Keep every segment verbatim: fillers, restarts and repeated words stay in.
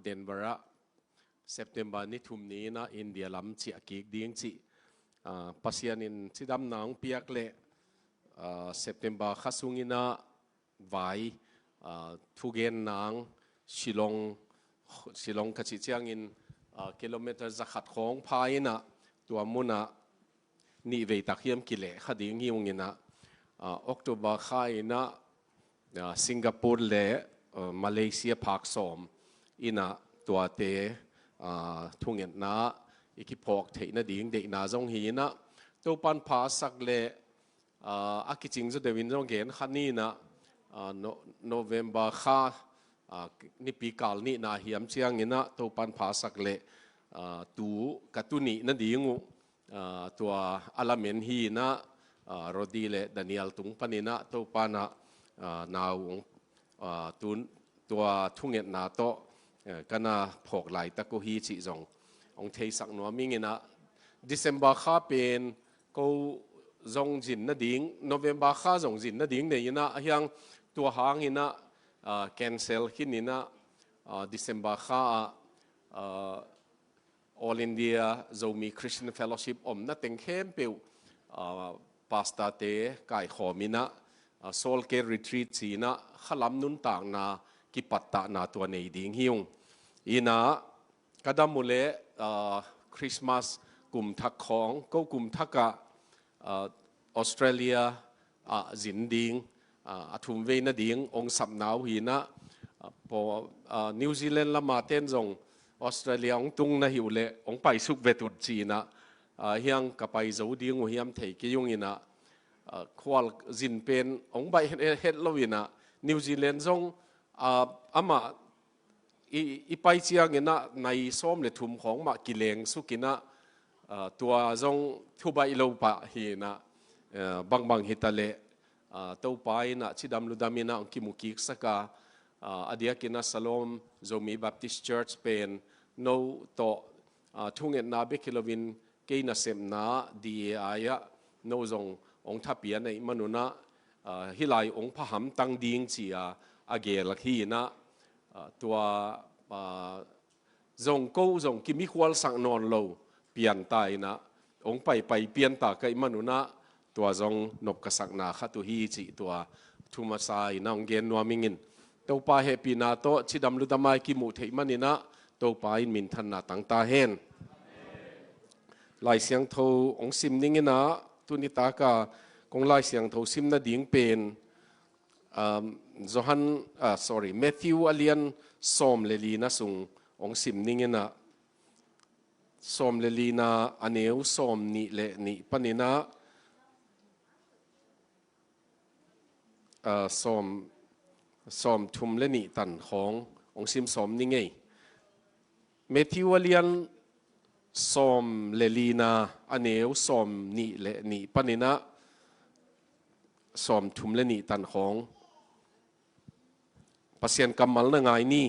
Denver ah September ni thum ni-in ah India lam ciah kik ding cih, ah, Pasian in cidamna hong piak leh, ah, September kha sungin ah vai, ah, thugen nang Shillong, Shillong ka cih ciangin, ah, kilometer zakhat khawng pha in ah tua munah nih vei tak hiam kileh kha ding hi ung in ah, ah, October kha in ah, ah, Singapore le, ah, Malaysia phak sawm in ah tuate, ah, thungetna i kiphawk theih nading deihna zong hi in ah, Topan pha a sak leh, ah, a kicing zaw deuh in zong gen kha ni in ah, ah, No-, November kha, ah, nipi kal nihna hiam ciangin ah Topan pha a sak leh, ah, tu ka tu nih nading uh, ah, tua a lamen hi in ah, ah, Rodi le Daniel tung panin ah Topan ah, ah, nau hong, ah, tun, tua thungetna tawh, eh, ka na phawk laitak uh hi cih zong hong theisak nuam ing in ah, December kha pen ko zong zin nading, November kha zong zin nading nei in ah, a hiang tua hang in ah, ah, cancel khin in ah, ah, December kha ah, ah, All India Zomi Christian Fellowship omna teng khempeuh, ah, pastor-te kaikhawm in ah, ah, Soul Care Retreat ci in ah khalam nuntakna kipattahna tua nei ding hi ung. In ah ka dam uh leh, ah, Christmas kum thak khawng, ko kum thak ah, ah, Australia ah zin ding, ah, a thum vei nading hong sapna uh hi in ah, ah, paw-, ah, New Zealand lam a ten zong Australia hong tung na hi uh leh hong paisuk vet un ci in ah, ah, hiang ka pai zo ding uh hiam thei kei ung in ah, ah, khual zin pen hong baih het, het lo in ah, New Zealand zong, ah, amah i, i pai ciangin ah nai sawm le thum khawng mah kileng suk in ah, ah, tua zong thubaih lo pah hi in ah, ah, bangbang hi ta leh, ah, Topa in ah cidam ludam in ah hong kimu kik sak a, ah, a diakin ah Shalom Zomi Baptist Church pen no tawh, ah, thungetna bek hi loin kei nasepna D A I ah no zong hong thapiak ahih man un ah, ah, hih lai hong pha hamtang ding ci a, a gel hi in ah, ah, tua, ah, zong ko zong kimikhualsak nawn lo pianta in ah, hong paipai pianta ka hih man un ah, tua zong nop ka sakna khat uh hi cih tua thu masa in ah hong gen nuam ing in. Topa hehpihna tawh cidam ludam a i kimuh theih man in ah, Topa in minthanna tang ta hen. Lai Siangtho hong sim ning in ah, tuni tak a kong Lai Siangtho sim nading pen, um, Johan, ah, sorry, Matthew a lian sawm le lina sung hong sim ning in ah, sawm le lina a neu sawm nih le nih panin ah, ah, sawm, sawm thum le nih tan khawng hong sim sawm ning ei. Matthew a lian sawm le lina a neu sawm nih le nih panin ah sawm thum le nih tan khawng. Pasian kammal na ngai ni.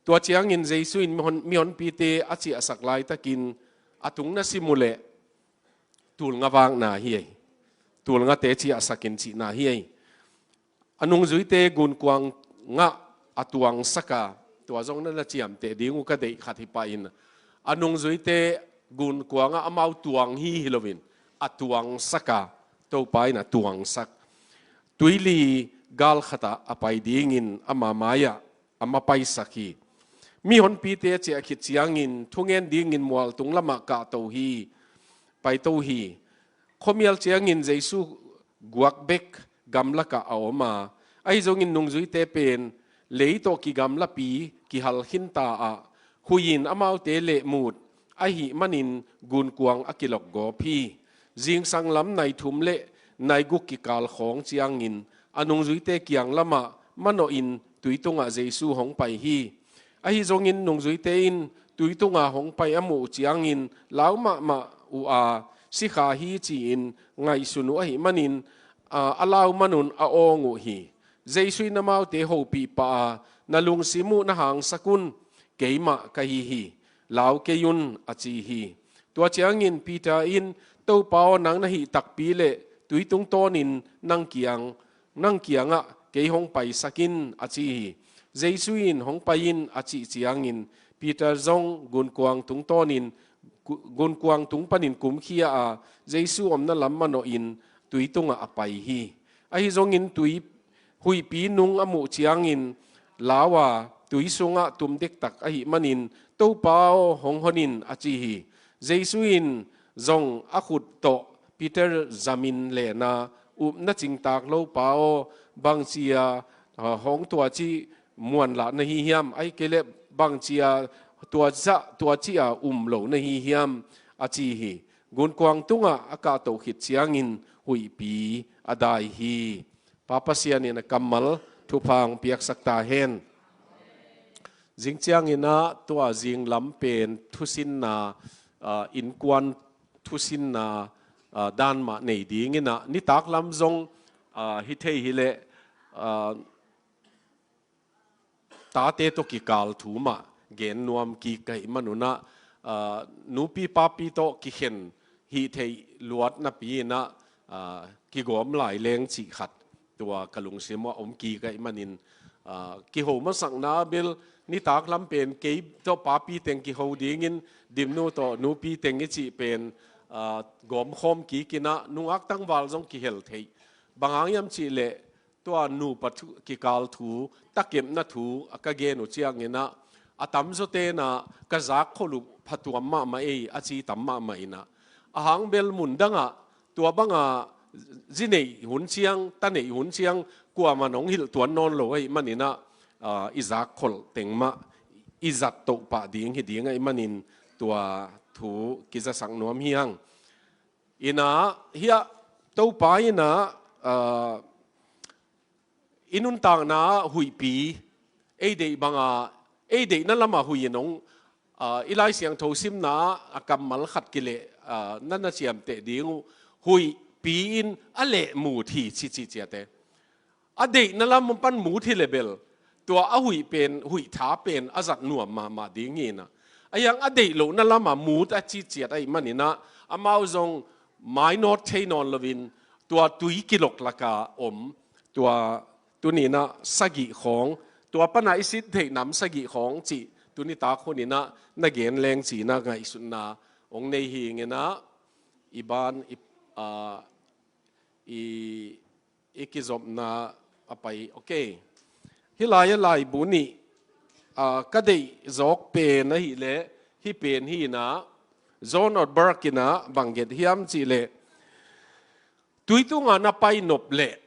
Tua ciangin Jesu in mihon, mihonpite a ciahsak laitakin a tung na sim uh leh, tulnga vakna hi ei. Tulngate ciahsak in cihna hi ei. A nungzuite gunkuang ngah a tuangsak a, tua zong na na ciamteh ding uh ka deih khat hi pah in. A nungzuite gunkuang ah amau tuang hi hi loin, a tuangsak a, Topa in a tuangsak. Tuili gal khat ah a pai dingin ama mai-ah a mapaisak hi. Mihonpite a ciah khit ciangin thungen dingin mualtung lamah kahto hi, paito hi. Khuamial ciangin Jesu guak bek gamlakah a om a, ahi zongin nungzuite pen lei tawh kigamlapi kihal khinta ah, huih in amaute lehmut ahih manin gunkuang a kilokgawp hi. Zingsang lam nai thum le nai guk kikal khawng ciangin a nungzuite kiang lamah manawhin tui tungah Jesu hong pai hi. Ahi zongin nungzuite in tui tunga hong pai a muh uh ciangin lau mahmah uh a, sikha hi ci-in ngaihsun uh ahih manin, a, a lau manun a awng uh hi. Jesu in amaute hopih pah a, na lungsim uh na hangsak un, keimah ka hi hi, lau kei un, a ci hi. Tua ciangin Peter in, Topa aw, nang na hih takpi leh tui tung tawnin nang kiang, nang kiangah kei hong paisak in, a ci hi. Jesu in, hong pai in, a cih ciangin Peter zong gunkuang tungtawnin, gunkuang tung panin kumkhia a, Jesu omna lam manawhin tui tungah a pai hi. Ahi zongin tui huihpi nung a muh ciangin lau a, tui sungah tum dektak ahih manin, "Topa aw, hong hon in," a ci hi. Jesu in zong a khut tawh Peter zamin lena, "Upna cingtak lo pa aw, bangci a hong tuaci muanlah na hi hiam? Ahi kei leh bangci a tuaci a um lo na hi hiam?" a ci hi. Gunkuang tungah a kahtoh khit ciangin huihpi a dai hi. Pa Pasian in a kammal thupha hong piaksak ta hen. Zing ciangin ah tua zinglam pen thusinna, ah, innkuan thusinna, ah, dan mah nei dingin ah, nitak lam zong, ah, hi thei hi leh, ah, tate tawh kikal thu mah gen nuam kik ka hih manun ah, ah, nupi papi tawh kikhen hih theih luat napi in ah, ah, kigawm lai leng cih khat tua ka lungsim ah om kik ka hih manin, ah, kiho masakna bel nitak lam pen kei tawh papi teng kiho dingin, Dimnu tawh nupi teng i cih pen, ah, gawmkhawm kik in ah, nungak tangval zong kihel theih. Bang hang hiam cih leh, tua nupa thu, kikal thu, takepna thu a ka gen uh ciangin ah, a tamzaw ten ah ka zakkhol uh phatuam mahmah ei, a ci tam mahmah in ah. A hang bel mun dangah, tua banga zi neih hun ciang, ta neih hun ciang, kuamah in hong hilh tuan nawn lo ahih manin ah, ah, i zakkhol teng mah i zat toh pah ding hi ding ahih manin, tua thu kizasak nuam hi hang. In ah, hiah Topa in ah, ah, i nuntakna huihpi, ei deih banga, ei deihna lama huih in hong, ah, i Lai Siangtho simna a kammal khat kileh, ah, na na ciamteh ding uh, huihpi in a lehmut hi ci ci ciate. A deihna lam pan mut hi leh bel, tua a huih pen, huih tha pen a zat nuam mahmah ding hi in ah. A hiang a deih lohna lama mut a ci ciat ahih manin ah, amau zong mainawt thei nawn loin, tua tui kilok laka om, tua tuni in ah sagih khawng, tua pana i sit theih nam sagih khawng cih, tuni tak hun in ah na gen leng ci in ah ngaihsutna hong nei hi ing in ah, i ban, i, ah, i, i kizopna a pai. Ok. Hih lai-ah laibu nih, ah, ka deih zawk pen ahih leh, hih pen hi in ah, John Ortberg in ah bang gen hiam cih leh, "Tui tungah na pai nop leh,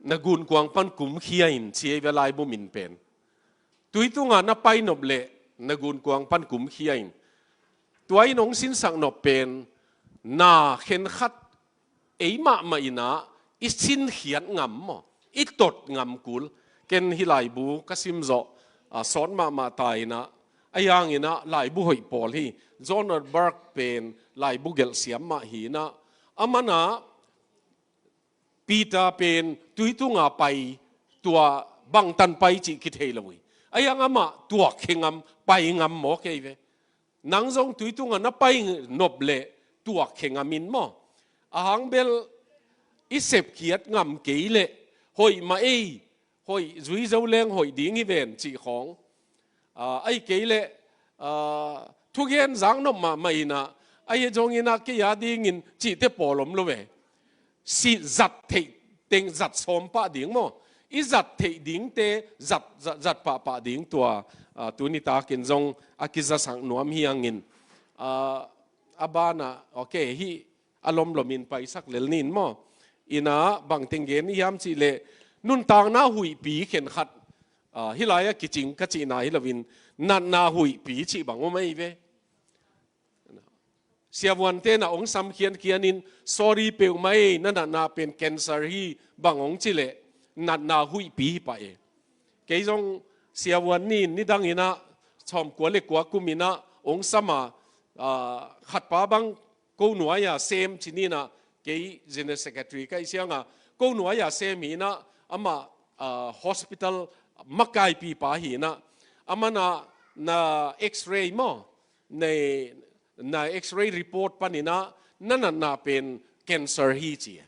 na gunkuang pan kumkhia in," ci hi ve laibu min pen. "Tui tungah na pai nop leh, na gunkuang pan kumkhia in." Tua in hong sinsak nop pen, na khenkhat ei mahmah in ah i sinkhiat ngam maw, i tot ngam kul. Ken hih laibu ka sim zawh, ah, sawt mahmah ta in ah, a hiang in ah laibu hoih pawl hi. John Ortberg pen laibu gelh siam mah hi in ah, aman ah Peter pen tui tunga pai, tua bangtan pai cih kithei lo hi. A hiang amah tuakkhe ngam, pai ngam maw kei ve. Nang zong tui tungah na pai nop leh tuakkhe ngam in maw. A hang bel i sepkhiat ngam kei leh, hoih mah ei, hoih zui zo leng hoih ding hi ven cih khawng. Ah, ahih kei leh, ah, thugen zak nop mahmah in ah, ahi zongin ah kei a dingin cihte pawl om lo ve. Si zat theih teng zat sawm pah ding maw. I zat theih dingte zat, zat, zat pahpah ding tua, ah, tuni takin zong a kizasak nuam hi hangin. Ah, a banah, ok, hih a lomlomin paisak lel nin maw. In ah bangteng gen i hiam cih leh, nuntakna huihpi khenkhat, ah, hih lai-ah kicing ka cihna hi loin, natna huihpi cih bang om ahi ve. Siavuante na hong samkhiankhian in, "Sorry peuhmah ei, na natna pen cancer hi," bang hong cih leh, natna huihpi hi pah e. Kei zong siavuan nin nidang in ah, sawmkua le kua kum in ah hong sam a, ah, khatpa bang ko nuai-a sem ci ni in ah, kei General Secretary ka hih ciangah, ko nuai-a sem hi in ah, amah, ah, hospital makaipipa hi in ah, aman ah na X-ray maw, na, na X-ray report panin ah, na natna pen cancer hi ci.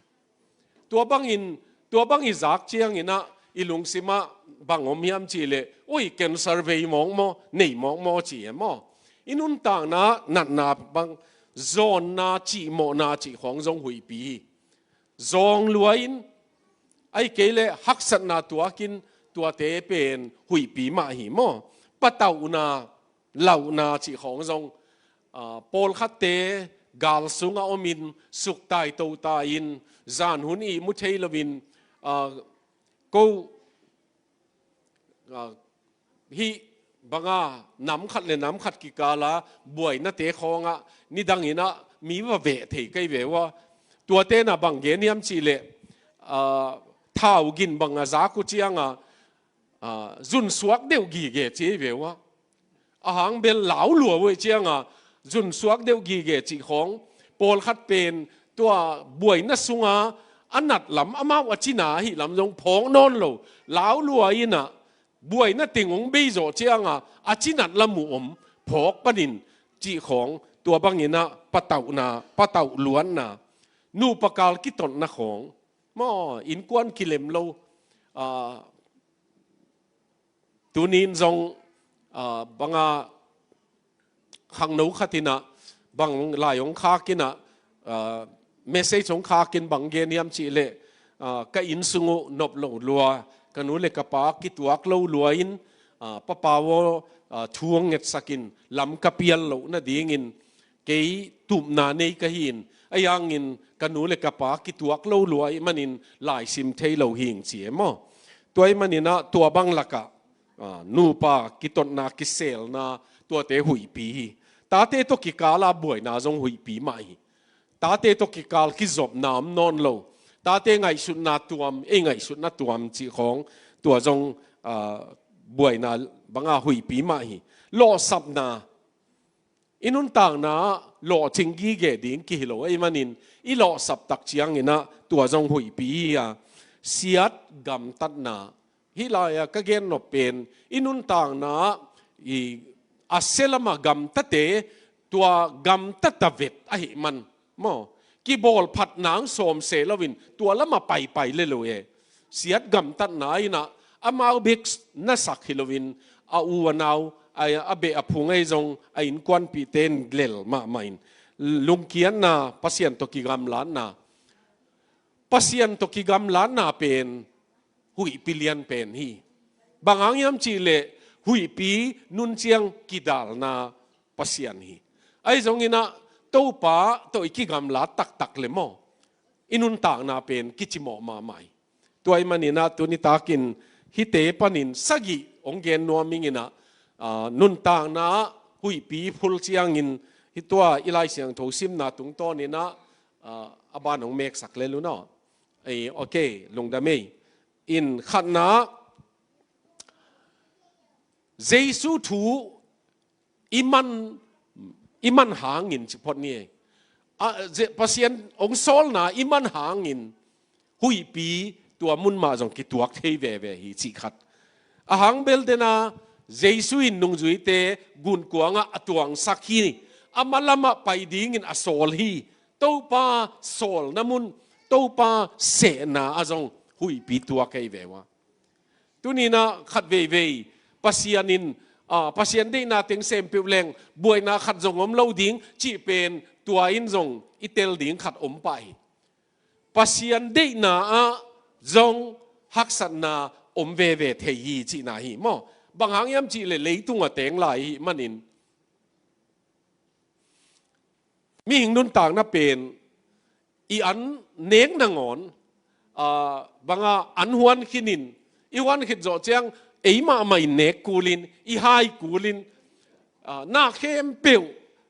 Tua bangin, tua bang i zak ciangin ah, i lungsim ah bang om hiam cih leh, ui, cancer vei mawk maw, nei mawk maw ci e maw. I nuntakna natna bang, zawnna, cihmawhna cih khawng zong huihpi hi. Zawng lua in, ahih kei leh haksatna tuakin, tuate pen huihpi mah hi maw. Patauhna, lauhna cih khawng zong, ah, pawlkhatte gal sungah omin suktai tota in, zan hun ihmu thei loin, ah, ko, ah, hih banga nam khat le nam khat kikala buainate khawngah nidangin ah mi va veh thei kei ve uh a. Tuate na bang gen hiam cih leh, ah, thau gin banga zak uh cianga, ah, zunsuak deuh gige ci ve uh a. Ahang bel lau lua uh cianga, zunsuak deuh gige cih khawng, pawlkhat pen tua buaina sunga a nat lam, amau a cina ahih lam zong phawk nawn lo, lau lua in ah, buaina teng hong bei zawh cianga a cinat lam uh om, phawk panin cih khawng, tua bangin ah patauhna, patauh luanna, nupa kal kitotna khawng maw, innkuan kilem lo, ah, tuni in zong, ah, banga khangno khat in ah, bang lai hong khak in ah, ah, message hong khak in bang gen hiam cih leh, ah, ka inn sung uh nop lo lua, ka nu le ka pa kituak lo lua in, ah, papa aw, ah, thu hong ngetsak in, lam ka pial loh nadingin, kei tupna nei ka hi in, ahi hangin ka nu le ka pa kituak lo lua ahih manin laisim thei lo hi ing ci e maw. Tua ahih manin ah tua bang lakah, ah, nupa kitotna, kiselna, tuate huihpi hi. Tate tawh kikala buaina zong huihpi mah hi. Tate tawh kikal kizopna om nawn lo. Tate ngaihsutna tuam, ei ngaihsutna tuam cih khawng, tua zong, ah, buaina banga huihpi mah hi. Lawhsapna, i nuntakna ah lawhcing gige ding kihi lo ahih manin, i lawhsap tak ciangin ah tua zong huihpi hi a. Siat gamtatna, hih lai-a ka gen nop pen, i nuntakna ah i a sia lama gamtate, tua gamtata vet ahih man maw, kibawl phat nang sawm se loin tua lama paipai le lo e. Siat gamtatna in ah amau bek na sak hi loin, a u a nau, a, a beh a phung ahi zong, a innkuanpihte in lel mahmah in. Lungkiatna, Pasian tawh kigamlatna. Pasian tawh kigamlatna pen huihpi lian pen hi. Bang hang hiam cih leh huihpi nunciang kidalna Pasian hi. Ahi zongin ah Topa tawh i kigamlat taktak le maw, i nuntakna pen kicimawh mahmah hi. Tua ahih manin ah tuni takin hihte panin sagih hong gen nuam ing in ah, ah, nuntakna ah huihpi phul ciangin, hih tua i Lai Siangtho simna tungtawnin ah, ah, a ban hong meksak le lo na. Eh, ok, lungdam ei. In khatna, Jesu thu i man, i man hangin ci phot ni. A, Je-, Pasian hong sawlna i man hangin huihpi tua mun mah zong kituak thei veve hi cih khat. A hang bel dena Jesu in nungzuite gunkuangah a tuangsak hi. Amah lamah pai dingin a sawl hi. Topa sawlna mun, Topa sehna ah zong huihpi tuak thei ve uh a. Tuni in ah khat veivei, Pasian in, ah, Pasian deihna teng sem peuh leng, buaina khat zong om lo ding, cih pen tua in zong i tel ding khat om pah hi. Pasian deihna ah zong haksatna om veve thei hi cihna hi maw. Bang hang hiam cih leh leitung a teng lai ahih manin, mihing nuntakna pen i an nek nangawn, ah, banga an huan khinin, i huan khit zawh ciang, ei mahmah in nek kulin, i hai kulin, ah, na khempeuh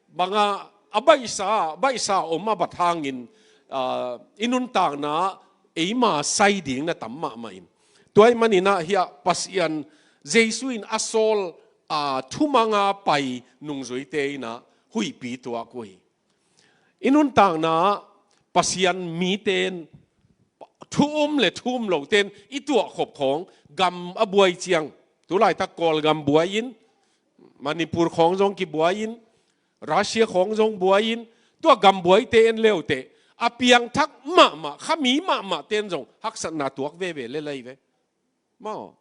banga a baihsa, baihsa om a bat hangin, ah, i nuntakna eima sai ding na tam mahmah in. Tua ahih manin ah hiah Pasian, Jesu in a sawl, ah, thumanga pai nungzuite in ah huihpi tuak uh hi. I nuntakna ah Pasian mite in thu um le thu um lote in i tuahkhop khawng, gam a buai ciang, tulaitak Kawlgam buai in, Manipur khawng zong kibuai in, Russia khawng zong buai in, tua gam buaite en leuteh, a piangthak mahmah, khami mahmahte in zong haksatna tuak veve le lai ve. Maw.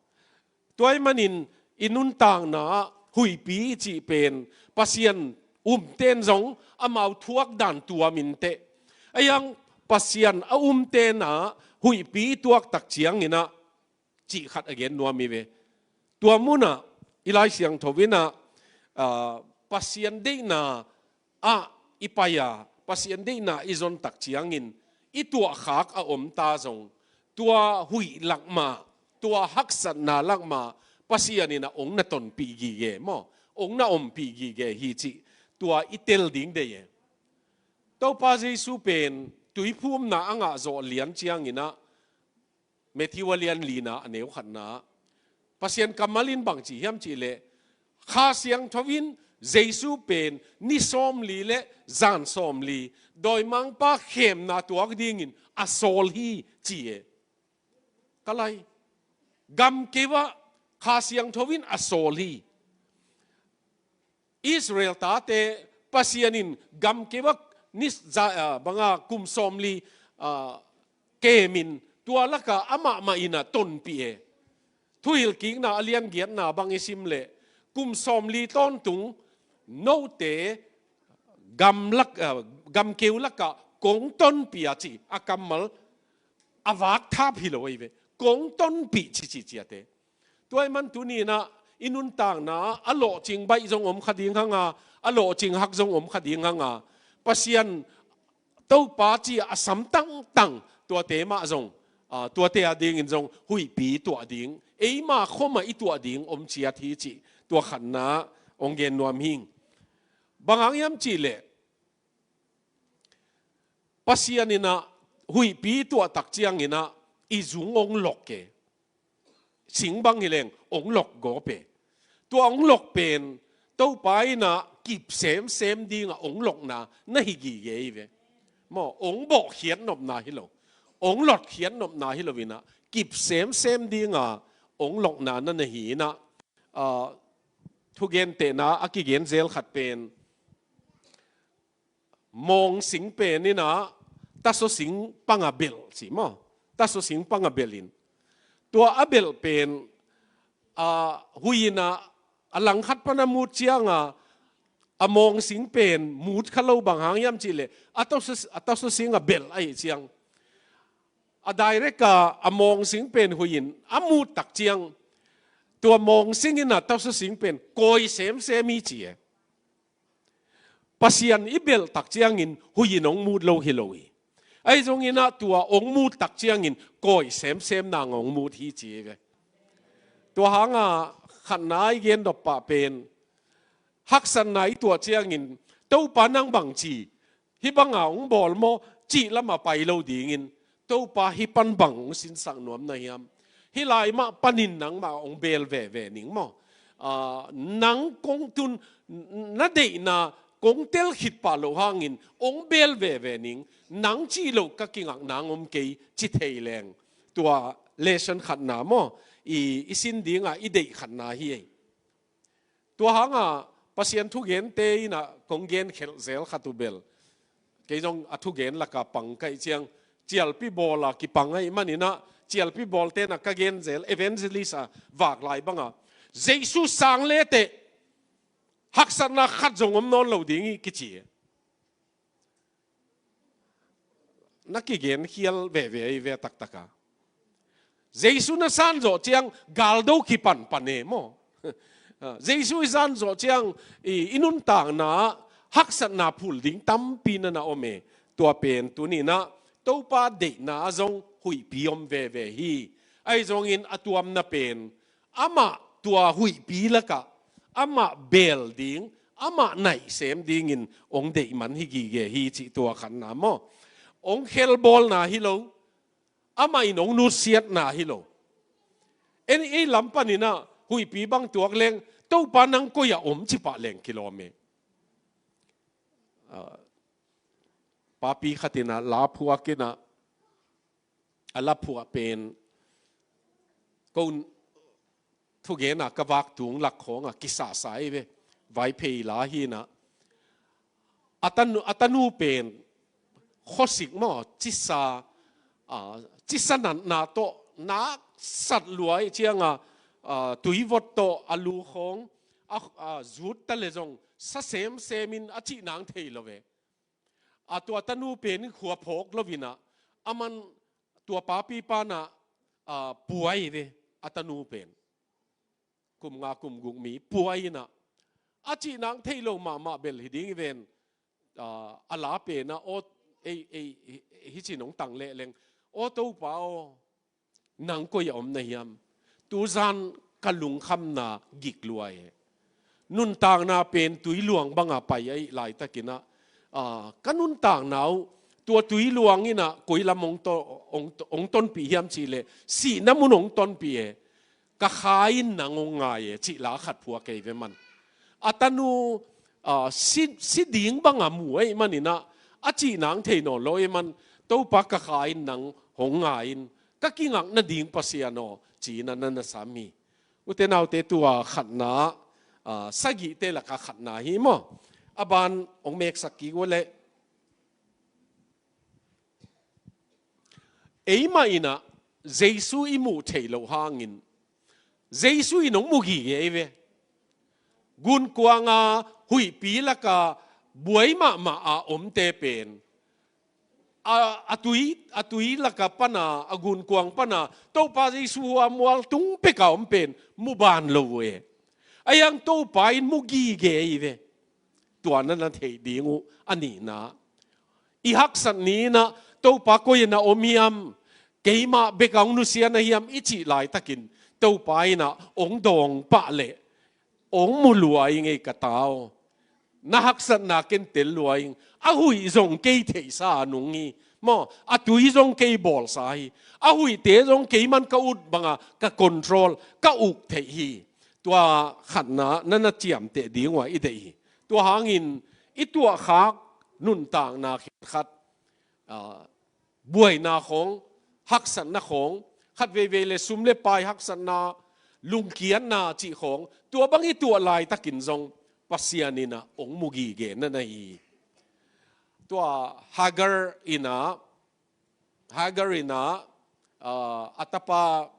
Tua ahih manin i nuntakna ah huihpi i cih pen Pasian umten zong amau thuak dan tuam inteh. Ahi hang Pasian a umten ah huihpi i tuak tak ciangin ah cih khat a gen nuam hi ve. Tua munah i Lai Siangtho in ah, ah, Pasian deihna ah i pai a, Pasian deihna i zon tak ciangin i tuahkhak a om ta zong, tua huih lakmah, tua haksatna lakmah Pasian in ah ong na tonpih gige maw, ong na ompih gige hi cih tua i tel ding deih e. Topa Jesu pen tuiphumna a ngah zawh lian ciangin ah, Matthew a lian lina a neu khatna ah Pasian kammal in bang ci hiam cih leh, Kha Siangtho in Jesu pen ni sawmli le zan sawmli dawimangpa khemna tuak dingin a sawl hi ci e. Ka lai, gamkeu ah Kha Siangtho in a sawl hi. Israel tate Pasian in gamkeu ah ni za, ah, banga kum sawmli, ah, kemin tua lakah amah mah in ah tonpih e. Thuhilhkikna a lian giatna bang i sim leh, kum sawmli tawntung note gamlak, ah, gamkeu lakah kong tonpih a ci a kammal a vak thap hi lo ahi ve. Kong tonpih ci ci ciate. Tua ahih man tuni in ah i nuntakna ah a lawhcing baih zong om kha ding hang a, a lawhcing hak zong om kha ding hang a, Pasian Topa ci a sam tangtang tuate mah zong, ah, tuate a dingin zong huihpi tuah ding, eima khawm ah i tuah ding om ciat hi cih tua khatna ah ong gen nuam hing. Bang hang hiam cih leh, Pasian in ah huihpi tuah tak ciangin ah i zung ong lok e. Sing bang hi leng ong lok gawp e. Tua ong lok pen Topa in ah kip semsem ding ah ong lokna na hi gige hi ve. Maw, ong bawhkhiat nopna hi lo, ong lotkhiat nopna hi lo in ah kip semsem ding ah ong lokna na na hi in ah, ah, thugentehna a kigen zel khat pen mawngsing pen in ah taso sing pang a belh ci maw. Taso sing pang a belh in, tua a belh pen, ah, huih in ah a langkhat pan a mut ciang a, a mawngsing pen mut kha lo, bang hang hiam cih leh a taso, a taso sing a belh ahih ciang. A direct a, a mawngsing pen huih in a mut tak ciang, tua mawngsing in ah taso sing pen kawi semsem hi ci e. Pasian i belh tak ciangin huih in ong mut lo hi lo hi. Ahi zongin ah tua ong mut tak ciangin kawi semsem nang ong mut hi ci hi ve. Tua hang a khatna i gen dop pah pen, haksatna i tuah ciangin, Topa nang bang ci, hih bang a ong bawl maw cih lam a pai lo dingin, Topa hih pan bang ong sinsak nuam na hiam? Hih lai mah panin nangmah ong bel veve ning maw. Ah, nang kong tun, na deihna kong tel khit pah loh hangin ong bel veve ning, nang cih loh ka kingak nang om kei ci thei leng, tua lesson khatna maw, i, i sin ding a i deih khatna hi ei. Tua hang a Pasian thugente in ah kong gen khelh zel khat uh bel, kei zong a thugen lak a pang ka hih ciang, cialpi bawl a kipang ahih manin ah, cialpi bawlte'n ah ka gen zel, evangelist a vak lai bang a, Jesu sang leteh haksatna khat zong om nawn lo ding hi kici. Na kigen khial veve hi ve taktak a. Jesu na san zawh ciang galdo kipanpan e maw. Jesu i san zawh ciang i, i nuntakna ah haksatna phul ding tampi na na om e. Tua pen tuni in ah Topa deihna ah zong huihpi om veve hi. Ahi zongin a tuamna pen amah tua huihpi lakah amah bel ding, amah naihsem dingin ong deih man hi gige hi cih tua khatna maw. Ong khelbawlna hi lo, amah in ong nutsiatna hi lo. En ei lam panin ah huihpi bang tuak leng, Topa nang koi ah om ci pah leng kilawm e. Ah, papi khat in ah la phuak in ah, a la phuah pen ko thugen a ka vak tung lak khawng a kisasa hi ve. Vaiphei la hi in ah, a tanu, a tanu pen khawsik maw, cisa, ah, cisa natna tawh nak sat lua ahih ciang a, ah, tuivot tawh a lu khawng a, a zut ta le zong sa semsem in a cih nang thei lo ve. A tua tanu pen in khua phawk lo in ah, aman tua papi pan ah, ah, puai ve a tanu pen. Kum nga kum guk mi puai in ah, a cih nang thei lo mahmah bel hi ding hi ven. Ah, a la pen ah, aw, ei, ei, hi, hi cin hong tang leh leng, aw Topa aw, nang koi a om na hiam? Tuzan ka lungkhamna gik lua e. Nuntakna pen tui luang banga pai ahih laitakin ah, ah, ka nuntakna uh tua tui luang in ah koi lam hong to-, hong, hong tonpih hiam cih leh sihna mun hong tonpih e. Ka kha in nang hong ngai e, cih la khat phuak kei ve man. A tanu, ah, si, si ding banga mu ahih manin ah, a cih nang thei nawn lo ahih man, Topa ka kha in nang hong ngai in, ka kingak nading Pasian aw, ci-in ah na na sam hi. Ute naute, tua khatna, ah, sagihte laka khatna hi maw. A ban hong meksak kik uh leh. Eimah in ah Jesu i muh theih loh hangin, Jesu in hong mu gige hi ve. Gunkuanga huihpi laka buai mahmah a omte pen, a, a tui, a tui laka pana, a gunkuang pana Topa Jesu hua mual tung peka om pen mu ban lo uh e. Ahi hang Topa in mu gige hi ve. Tua na na theih ding uh a nihna. I haksat ni in ah Topa koi in a om hiam, keimah bek a hong nusia na hiam i cih laitakin Topa in ah hong dawng pah leh, hong mu lua ing ei ka ta aw. Na haksatna ken tel lua ing. A huih zong kei theihsa a nung hi. Maw, a tui zong kei bawlsa hi. A huihte zong keiman ka ut banga ka control, ka uk theih hi. Tua khatna na na ciamteh ding uh a i deih hi. Tua hangin i tuahkhak nuntakna khenkhat, ah, buaina khawng, haksatna khawng, khat veivei le sum le pai haksatna, lungkiatna cih khawng, tua bang i tuah laitakin zong Pasian in ah hong mu gige na na hi. Tua Hagar in ah, Hagar in ah, ah, a tapa,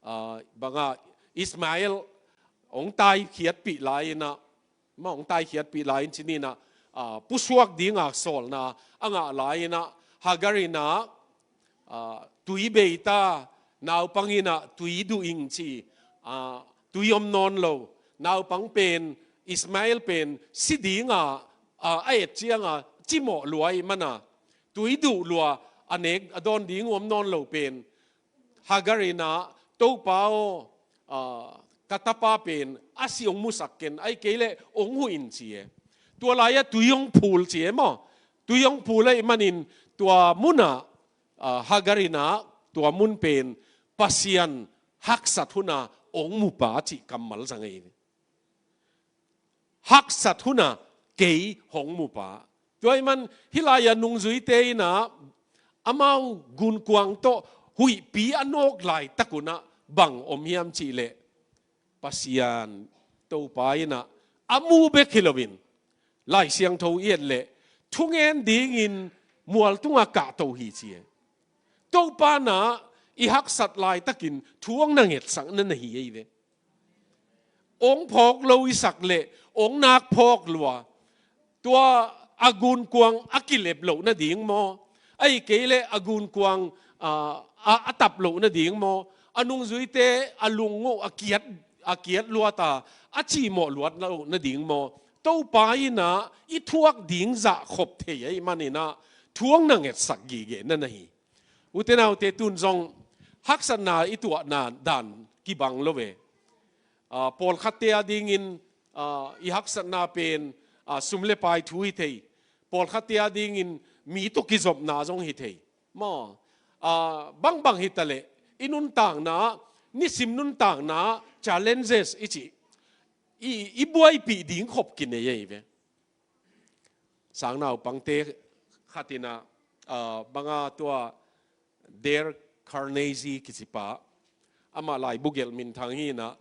ah, banga Ismael hong taikhiatpih lai in ah, ma hong taikhiatpih lai in ci ni in ah, ah, pusuak dinga sawlna a ngah lai in ah, Hagar in ah, ah, tui bei ta, naupang in ah tui duh ing ci, ah, tui om nawn lo, naupang pen, Ismael pen si dinga, ah, a et cianga cimawh lua ahih mana, tui duh lua, a nek a dawn ding om nawn lo pen, Hagar in ah, Topa aw, ah, ka tapa pen a si hong musak ken, ahih kei leh hong huh in ci e. Tua lai-ah tui hong phul ci e maw. Tui hong phul ahih manin tua munah, ah, Hagar in ah tua mun pen Pasian haksat huna hong mupa cih kammal zang ei. Haksat huna kei hong mupa. Tua ahih man hih lai-a nungzuite in ah amau gunkuang tawh huihpi a nawk laitak un ah bang om hiam cih leh, Pasian Topa in ah a mu bek hi loin, Lai Siangtho i et leh thungen dingin mual tungah kahto hi ci e. Topa in ah i haksat laitakin thu hong na ngetsak na na hi ei ve. Hong phawk lo i sak leh hong nak phawk lua. Tua a gunkuang a kilep loh nading maw, ahih kei leh a gunkuang, ah, a, a tap loh nading maw, a nungzuite a lung uh a kiat, a kiat luat a, a cimawh luat loh nading maw, Topa in ah i thuak ding zahkhop thei ahih manin ah thu hong na ngetsak gige na na hi. Ute naute, tun zong haksatna i tuahna dan kibang lo ve. Ah, pawlkhatte a dingin, ah, i haksatna pen, ah, sum le pai thu hi thei. Pawlkhatte a dingin mi tawh kizopna zong hi thei. Maw, ah, bangbang hi ta leh, i nuntakna, nisim nuntakna challenges i cih, i, i buaipih ding khop kinei ahi ve. Sangnaupangte khat in ah, ah, banga tua Dale Carnegie kici pa, amah laibu gelh minthang hi in ah,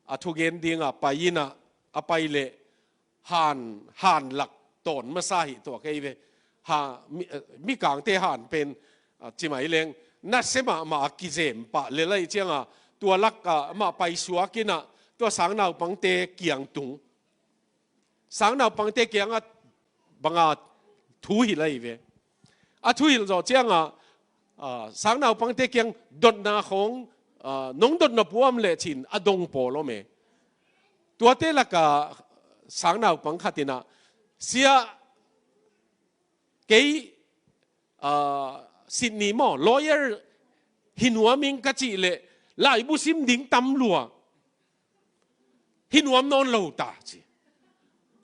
a thugen dinga pai in ah, a pai leh han, han lak tawn masa hi tuak ei ve. Ha, mi, eh, mikangte han pen, ah, ci mai leng, nasia mahmah a kizem pah lel ahih cianga tua lak ah amah paisuak in ah tua sangnaupangte kiang tung. Sangnaupangte kiangah banga thu hilh ahi ve. A thu hilh zawh ciangah, ah, sangnaupangte kiang dotna khawng, ah, nong dot nop uh hiam leh ci-in a dong pawl om e. Tuate lakah sangnaupang khat in ah, "Sia, kei, ah, Sydney maw, lawyer hi nuam ing ka cih leh laibu sim ding tam lua. Hi nuam nawn lo ta," ci.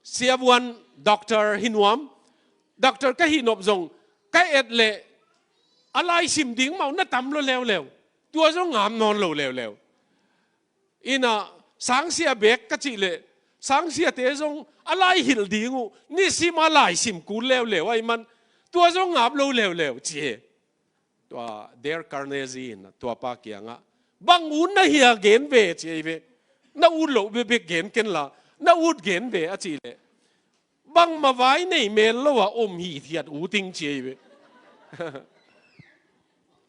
"Sia Vuan, doctor hi nuam, doctor ka hih nop zong ka et leh a lai sim ding mah uh na tam lua leuleu. Tua zong ngap nawn lo leuleu. In ah sangsia bek ka cih leh sangsiate zong a lai hilh ding uh, nisim a lai sim kul leuleu ahih man tua zong ngap lo leuleu," ci hi. Tua Dale Carnegie in tua pa kiangah, "Bang ut na hia gen ve," ci ahi ve. "Na ut loh bekbek gen ken la, na ut gen ve," a cih leh, "Bangmah vai nei mel lo a om hithiat ut ing," ci ahi ve.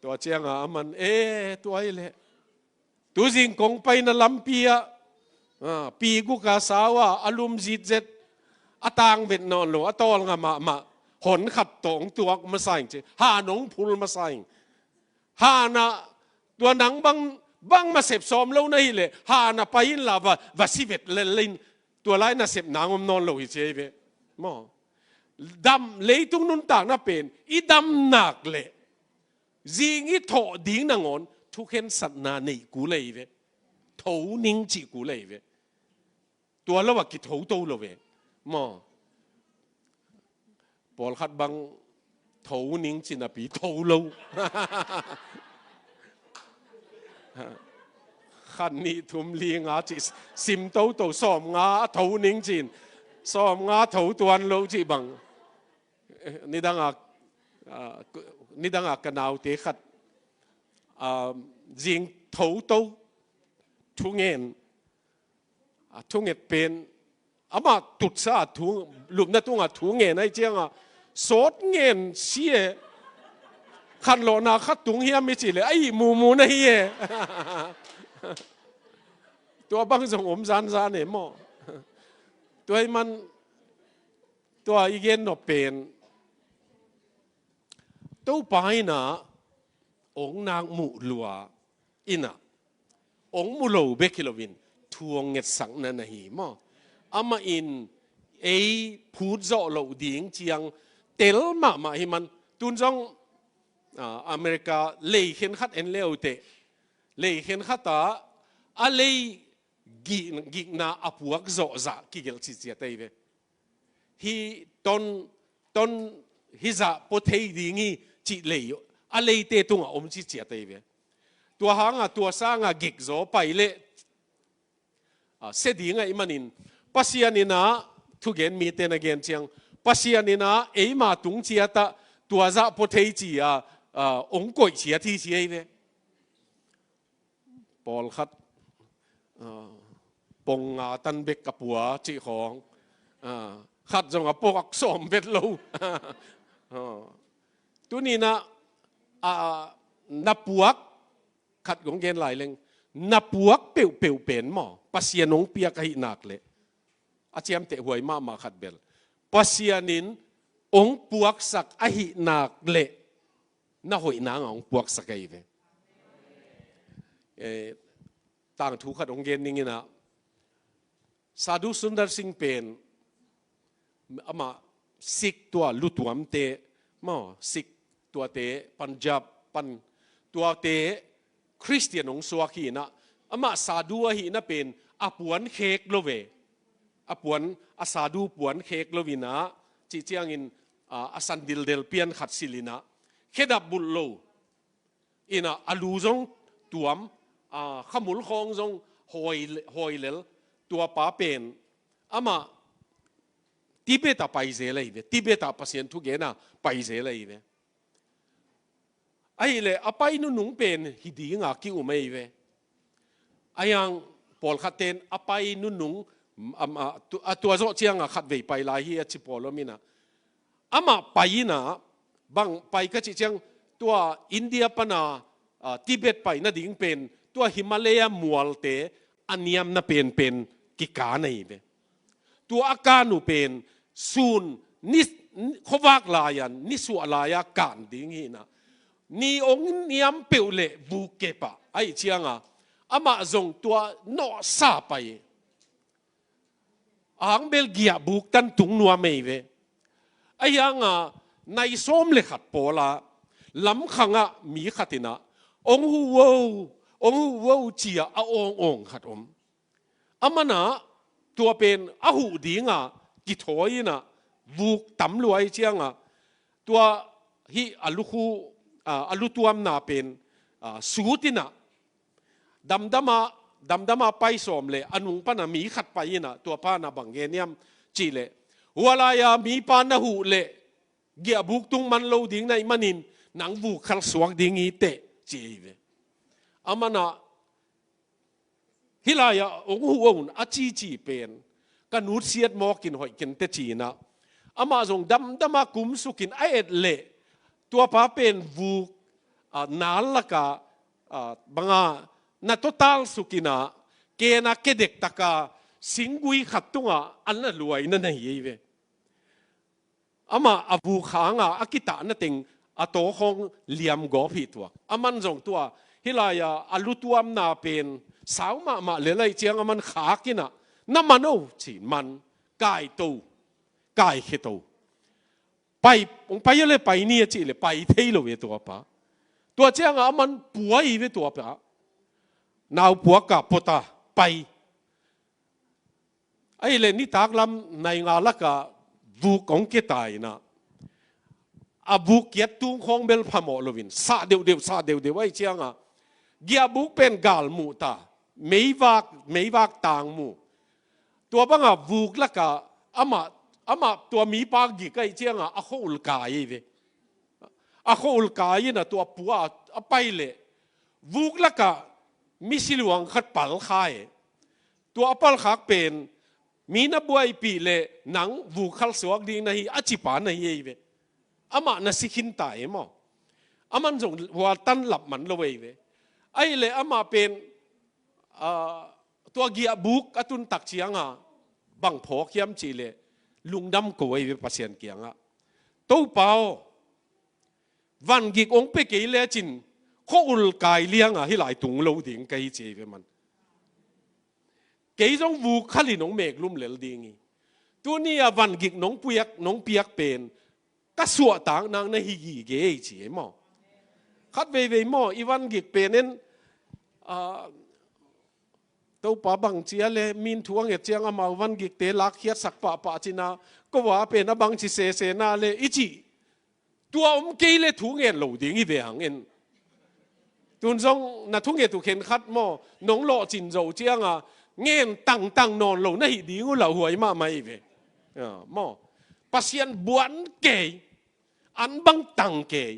Tua ciangah aman, "E, tua hi leh tuzing kong paina lampi ah, ah, pi guk a sau a, a lum zitzet, a tang vet nawn lo, a tawlnga mahmah hon khat tawh hong tuak masa ing," ci. "Han hong phul masa ing. Han ah tua nang bang, bangmah sep sawm lo na hih leh han ah pai inla, va, va si vet lel in, tua lai nasep nang om nawn lo hi," ci ahi ve. Maw? Dam, leitung nuntakna pen i dam nak leh zing i thawh ding nangawn thukhensatna neih kul ahi ve. Tho ning cih kul ahi ve. Tua lo a kithoto lo ve. Maw? Pawlkhat bang tho ning ci napi tho lo. Khat, nih, thum, li, nga cih sim toto, sawmnga a tho ning ci-in sawmnga tho tuan lo cih bang. Nidang a, ah, nidang a ka naute khat, ah, zing toto thungen, a thunget pen, amah tutsa a thu, lupna tungah thu ngen ahih ciangah, sawt ngen si e. Khanlawhna khat tung hiam i cih leh a ih mumu na hi e. Tua bang zong om zanzan e maw? Tua ahih man, tua i gen nop pen, Topa in ah hong nak muh lua in ah, hong mu lo bek hi loin thu hong ngetsakna na hi maw? Amah in ei phut zawh loh ding ciang tel mahmah hi man. Tun zong, ah, America lei khenkhat en le uh teh, lei khenkhat ah a lei gik, gikna a puak zawh zah kigelh ciciat ahi ve. Hih ton, ton hih zah pua thei ding hi cih lei a leite tungah om ciciat ahi ve. Tua hangah tua sangah gikzaw pai leh, ah, sia ding ahih manin, Pasian in ah, thugen mite na gen ciang, Pasian in ah eima tung ciatah tua zah pua thei ci-a, ah, hong koih ciat hi ci ahi ve. Pawlkhat, ah, pong nga tan bek a pua cih khawng, ah, khat zong a puak sawm vet lo. Ah, tuni-in ah, ah, na puak, khat kong gen lai leng, na puak peuhpeuh pen maw, Pasian hong piak ahih nak leh, a ciamteh huai mahmah khat bel, Pasian in hong puaksak ahih nak leh, na hoih nangah hong puaksak ahi ve. Eh, tangthu khat hong gen ning in ah, Sadhu Sundar Singh pen, amah Sikh tua lutuamte, maw, Sikh tuate, Punjab pan tuate, Khristian hong suak hi in ah, amah Sadhu ahihna pen a puan khek lo ve. A puan, a Sadhu puan khek lo in ah, cih ciangin, ah, a san dildel pian khat silh in ah, khedap bulh lo in ah, a lu zong tuam, ah, khamul khawng zong hawi, hawi lel, tua pa pen, amah Tibet ah pai zel ahi ve, Tibet ah Pasian thugen ah pai zel ahi ve. Ahih leh a pai nunung pen hi dinga ki-um ahi ve. A hiang pawlkhatte in a pai nunung, am, a, tu-, a tua zawh ciangah khatvei pai lai hi a ci pawl om in ah. Amah pai in ah, bang pai ka cih ciang, tua India pana, ah, Tibet pai nading pen tua Himalaya mualte a niamna penpen kikan ahi ve. Tua a kan uh pen sun ni, khuavak lai-a, nisuah lai-a kan ding hi-in ah, ni hong niam peuh leh vuk kep ah, ahih ciangin amah zong tua nawhsa pai. Ahang bel giahbuk tan tung nuam ahi ve. Ahi hangin nai sawm le khat pawl-a lamkhang ah mi khat in ah, "Hong huh o, hong huh o," ci-a a awngawng khat om. Aman ah tua pen a huh dingin kithawi-in ah vuk tam lua ahih ciangin, tua hih a lukhu, a, a lutuamna pen, a, sut-in ah, damdam ah, damdam ah pai sawm leh a nung pan ah mi khat pai-in ah, tua pa'n ah bang gen hiam cih leh, "Hua lai-a mipa na huh leh giahbuk tung man lo ding na hih manin nang vuk khalsuak ding hi teh," ci hi ve. Aman ah, "Hih lai-ah hong huh o," a cici pen ka nutsiat mawk in hoih kei inteh ci-in ah, amah zong damdam ah kumsuk in a et leh, tua pa pen vuk, a, nal lakah, a, bang a, na tawh talsuk-in ah, ken ah kedek takin singgui khat tungah a na luai na na hi ahi ve. Amah a vuk hangin a kitahna teng a taw khawng liam gawp hi tuak. Aman zong tua hih lai-a a lutuamna pen sau mahmah lel ahih ciangin aman khak-in ah, "Na man o," ci-in man, "Kaito, kaikhia to. Pai, hong pai leh pai ni," a cih leh pai thei lo ve tua pa. Tua ciangin aman pua hi ve tua pa. Nau puak ah pua ta, pai. Ahih leh nitak lam nai nga lakah vuk hong kia ta-in ah, a vuk kiat tung khawng bel phamawh loin, sah deuhdeuh, sah deuhdeuh ahih ciangin, giahbuk pen gal muh ta, meivak, meivak tang mu. Tua bangin vuk lakah amah, amah tua mipa gik ahih ciangin a khua-ul kai hi ve. A khua-ul kai-in ah tua pua a pai leh, vuk lakah misi luang khat pal kha hi. Tua a palkhak pen, "Mi na buaipih leh nang vuk khalsuak ding na hi," a ci pa na hi ahi ve. Amah na si khin ta e maw. Aman zong hua tan lap man lo ahi ve. Ahih leh amah pen, a, tua giahbuk a tun tak ciangin bang phawk hiam cih leh, lungdam ko ahi ve Pasian kiangah. "Topa aw, van gik hong pia kei lecin, khua-ul kai liangin hih lai tung lo ding ka hi," ci hi ve man. "Kei zong vuk khalin hong meeklum lel ding hi. Tuni-a van gik nong piak, nong piak pen ka suahtak nang na hi gige hi," ci hi maw. Khat veivei maw, i van gik pen in, a, "Topa, bangci a leh min thu a nget ciang amau van gikte lakkhiatsak pahpah," ci-in ah, "Ko a pen a bangci sese na leh," i cih. Tua om kei leh thu ngen lo ding hi ve hang in. Tun zong na thunget uh khenkhat maw, nong lawhcin zo ciangin ngen tangtang nawn lo na hih ding uh lauhuai mahmah hi ve. A, maw. Pasian buan kei, an bang tang kei.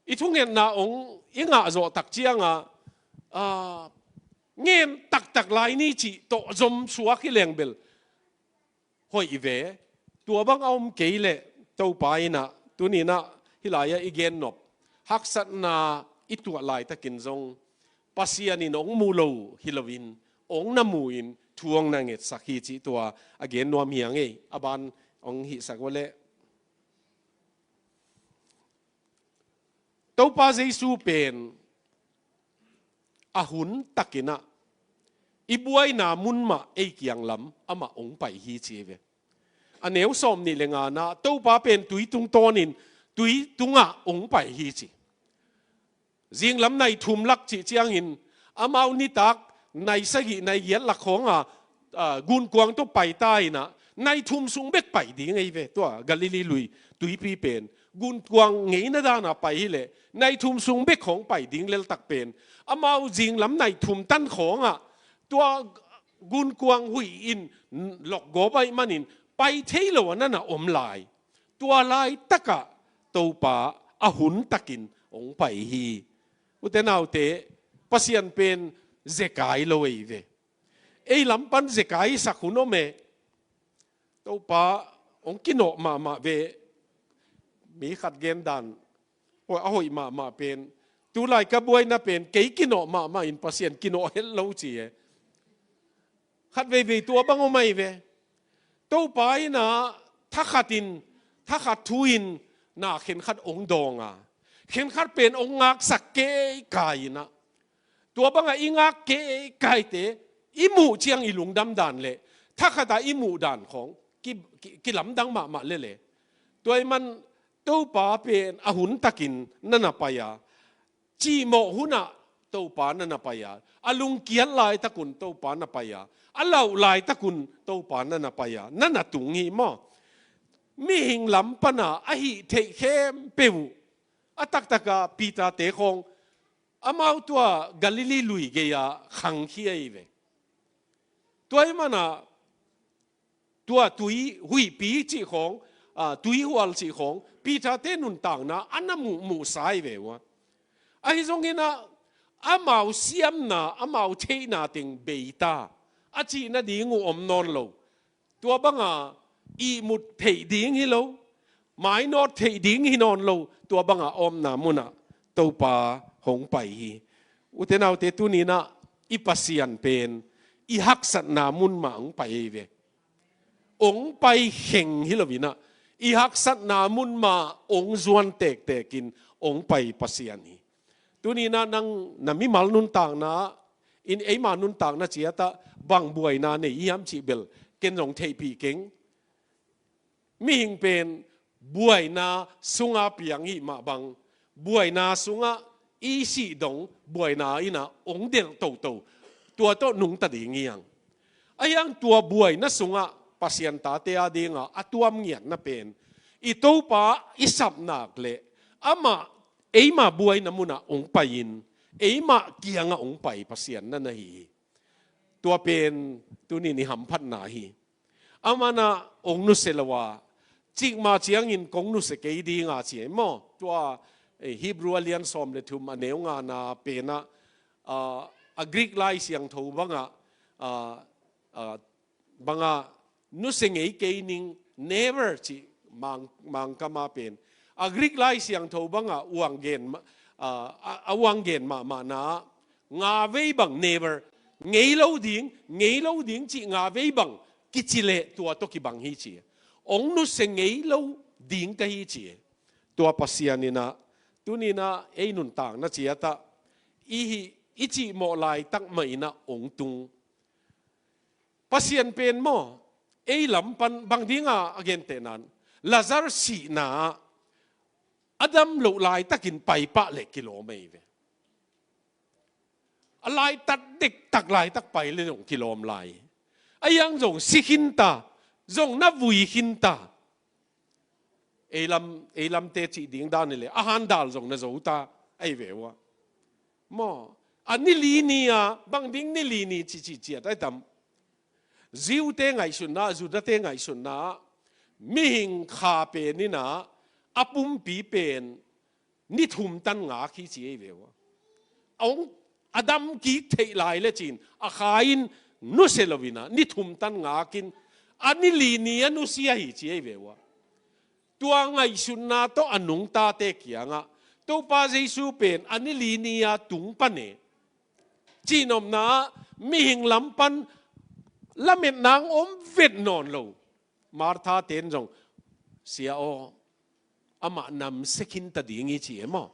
I thungetna hong i ngah zawh tak ciangin, a, ngen taktak lai ni cih tawh zom suak hi leng bel hoih ve. Tua bang a om kei leh, Topa in ah, tuni-in ah hih lai-ah i gennop haksatna i tuah laitakin zong, Pasian in hong mu lo hi loin, hong na mu-in thu hong na ngetsak hi cih tua a gen nuam hi ing ei. A ban hong hihsak uh leh, Topa Jesu pen a hun takin ah i buaina mun mah ei kiang lam amah hong pai hi ci hi ve. A neu sawmnih le nga-na, Topa pen tui tung tawnin tui tungah hong pai hi ci. Zinglam nai thum lak cih ciangin, amau nitak nai sagih nai giat lak khawngah, a, gunkuang tawh pai ta in ah, nai thum sung bek pai ding ahi ve. Tua Galilee lui tuipi pen gunkuang ngeina danah pai hi leh, nai thum sung bek khawng pai ding leltak pen, amau zinglam nai thum tan khawngah tua gunkuang huih in lokgawp ahih manin pai thei lo a na na om lai. Tua laitakah Topa a hun takin hong pai hi. Ute naute, Pasian pen zekai lo ei ve. Ei lam pan zekai sak hun om e. Topa hong kinawh mahmah ve. Mi khat gen dan, a hoih mahmah pen, Tulai ka buaina pen kei kinawh mahmah in Pasian kinawh het lo ci e. Khat veivei tua bang om ahi ve. Topa in ah thakhat in, thakhat thu in na khenkhat hong dawng a, khenkhat pen hong ngaksak keikai in ah, tua bangah i ngak keikaite i muh ciang i lungdam dan le thakhat a i muh dan khawng ki, ki, kilamdang mahmah lele. Tua ahih man Topa pen a hun takin na na pai a, cihmawh hunah Topa na na pai a, a lungkiat laitakun Topa na pai a, a lauh laitakun Topa na na pai a, na na tung hi maw? Mihing lam pana a hih theih khempeuh uh, a taktaka Peter-te khawng, amau tua Galilee lui gei-a khangkhia hi ve. Tua ahih mana tua tui huihpi cih khawng, a, tuihual cih khawng, Peter-te nuntakna a na muhmuhsa hi ve uh a. Ahi zongin ah, amau siamna, amau theihna teng beita, a cih nading uh om nawn lo. Tua banga ihmut theih ding hi lo, mainawt theih ding hi nawn lo, tua banga a omna munah Topa hong pai hi. Ute naute, tuni-in ah i Pasian pen i haksatna mun mah hong pai hi ve. Hong pai kheng hi lo-in ah, i haksatna mun mah hong zuan tektekin hong pai Pasian hi. Tuni-in ah nang na mimal nuntakna in, eima nuntakna ciatah bang buaina nei hiam cih bel ken zong theihpih keng. Mihing pen buaina sunga piang hi mah bang, buaina sungah i sih dong buaina in ah hong delh toto, tua tawh nungta ding hi hang. Ahi hang tua buaina sungah Pasian tate a dinga a tuam ngiatna pen, i Topa i sap nak leh amah eima buaina munah hong pai-in, eima kiangah hong pai Pasian na na hi hi. Tua pen tuni-in i hamphatna hi. Aman ah hong nusia lo a, cikmah ciangin kong nusia kei dinga ci hi maw? Tua, eh, Hebrew a lian sawm le thum a neu ngana penah, ah, a Greek Lai Siangtho bangah, ah, ah, bangah nusia ngei kei ning, never cih Mang, Mangkama pen. A Greek Lai Siangtho bangah uang gen ma-, ah, a, a uang gen mahmahna, nga vei bang, never, ngei lo ding, ngei lo ding cih nga vei bang kici leh tua tawh kibang hi ci. Hong nusia ngei lo ding ka hi ci. Tua Pasian in ah, tuni-in ah ei nuntakna ciatah i hih, i cihmawh laitak mah in ah hong tung. Pasian pen maw, ei lam pan bang dinga a gentehna in, Lazar sihna ah a dam loh laitakin paipah leh kilawm ahi ve. A laitat dektak laitak pai leh zong kilawm lai. Ahi hang zong si khinta, zong na vui khinta. Ei lam, ei lamte cih ding dan hi leh a handal zong na zo ta, ahi ve uh a. Maw, a ni li ni-a, bang ding ni li ni cih cih ciat ahi tam. Jew-te ngaihsutna, Judah-te ngaihsutna, mihing kha pen in ah, a pumpi pen ni thum tan ngak hi ci ahi ve uh a. A hong, a dam kik theih lai le cin, a kha in nusia lo-in ah, ni thum tan ngakin, a ni li ni a nusia hi ci ahi ve uh a. Tua ngaihsutna tawh a nungtate kiangah, Topa Jesu pen a ni li ni-a tung pan e. Cihnopna ah, mihing lam pan lametna hong om vet nawn lo. Martha-ten zong, Sia aw, amah namsia khinta ding hi ci e maw.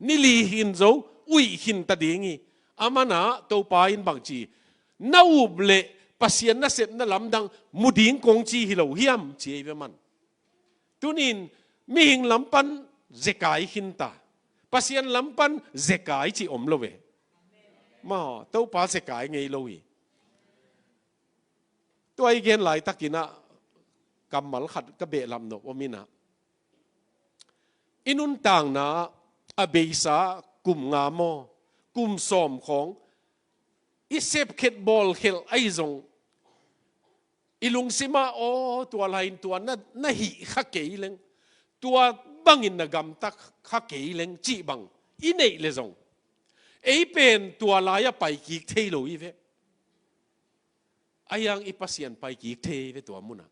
Ni li khin zo, uih khinta ding hi. Aman ah Topa in bang ci, na up leh Pasian nasepna lamdang mu ding kong ci hi lo hiam ci ahi ve man. Tuni-in mihing lam pan zekai khinta, Pasian lam pan zekai cih om lo ve. Maw, Topa zekai ngei lo hi. Tua i gen laitakin ah kammal khat ka behlap nop om in ah, i nuntakna a beisa kum nga maw, kum sawm khawng i sepkhelh bawlkhelh ahi zong, i lungsimah, aw, tua lai-in tua na, na hih kha kei leng, tua bangin na gamta kha kei leng cih bang i neih leh zong, ei pen tua lai-ah pai kik thei lo hi ve. Ahi hang i Pasian pai kik thei ve tua munah.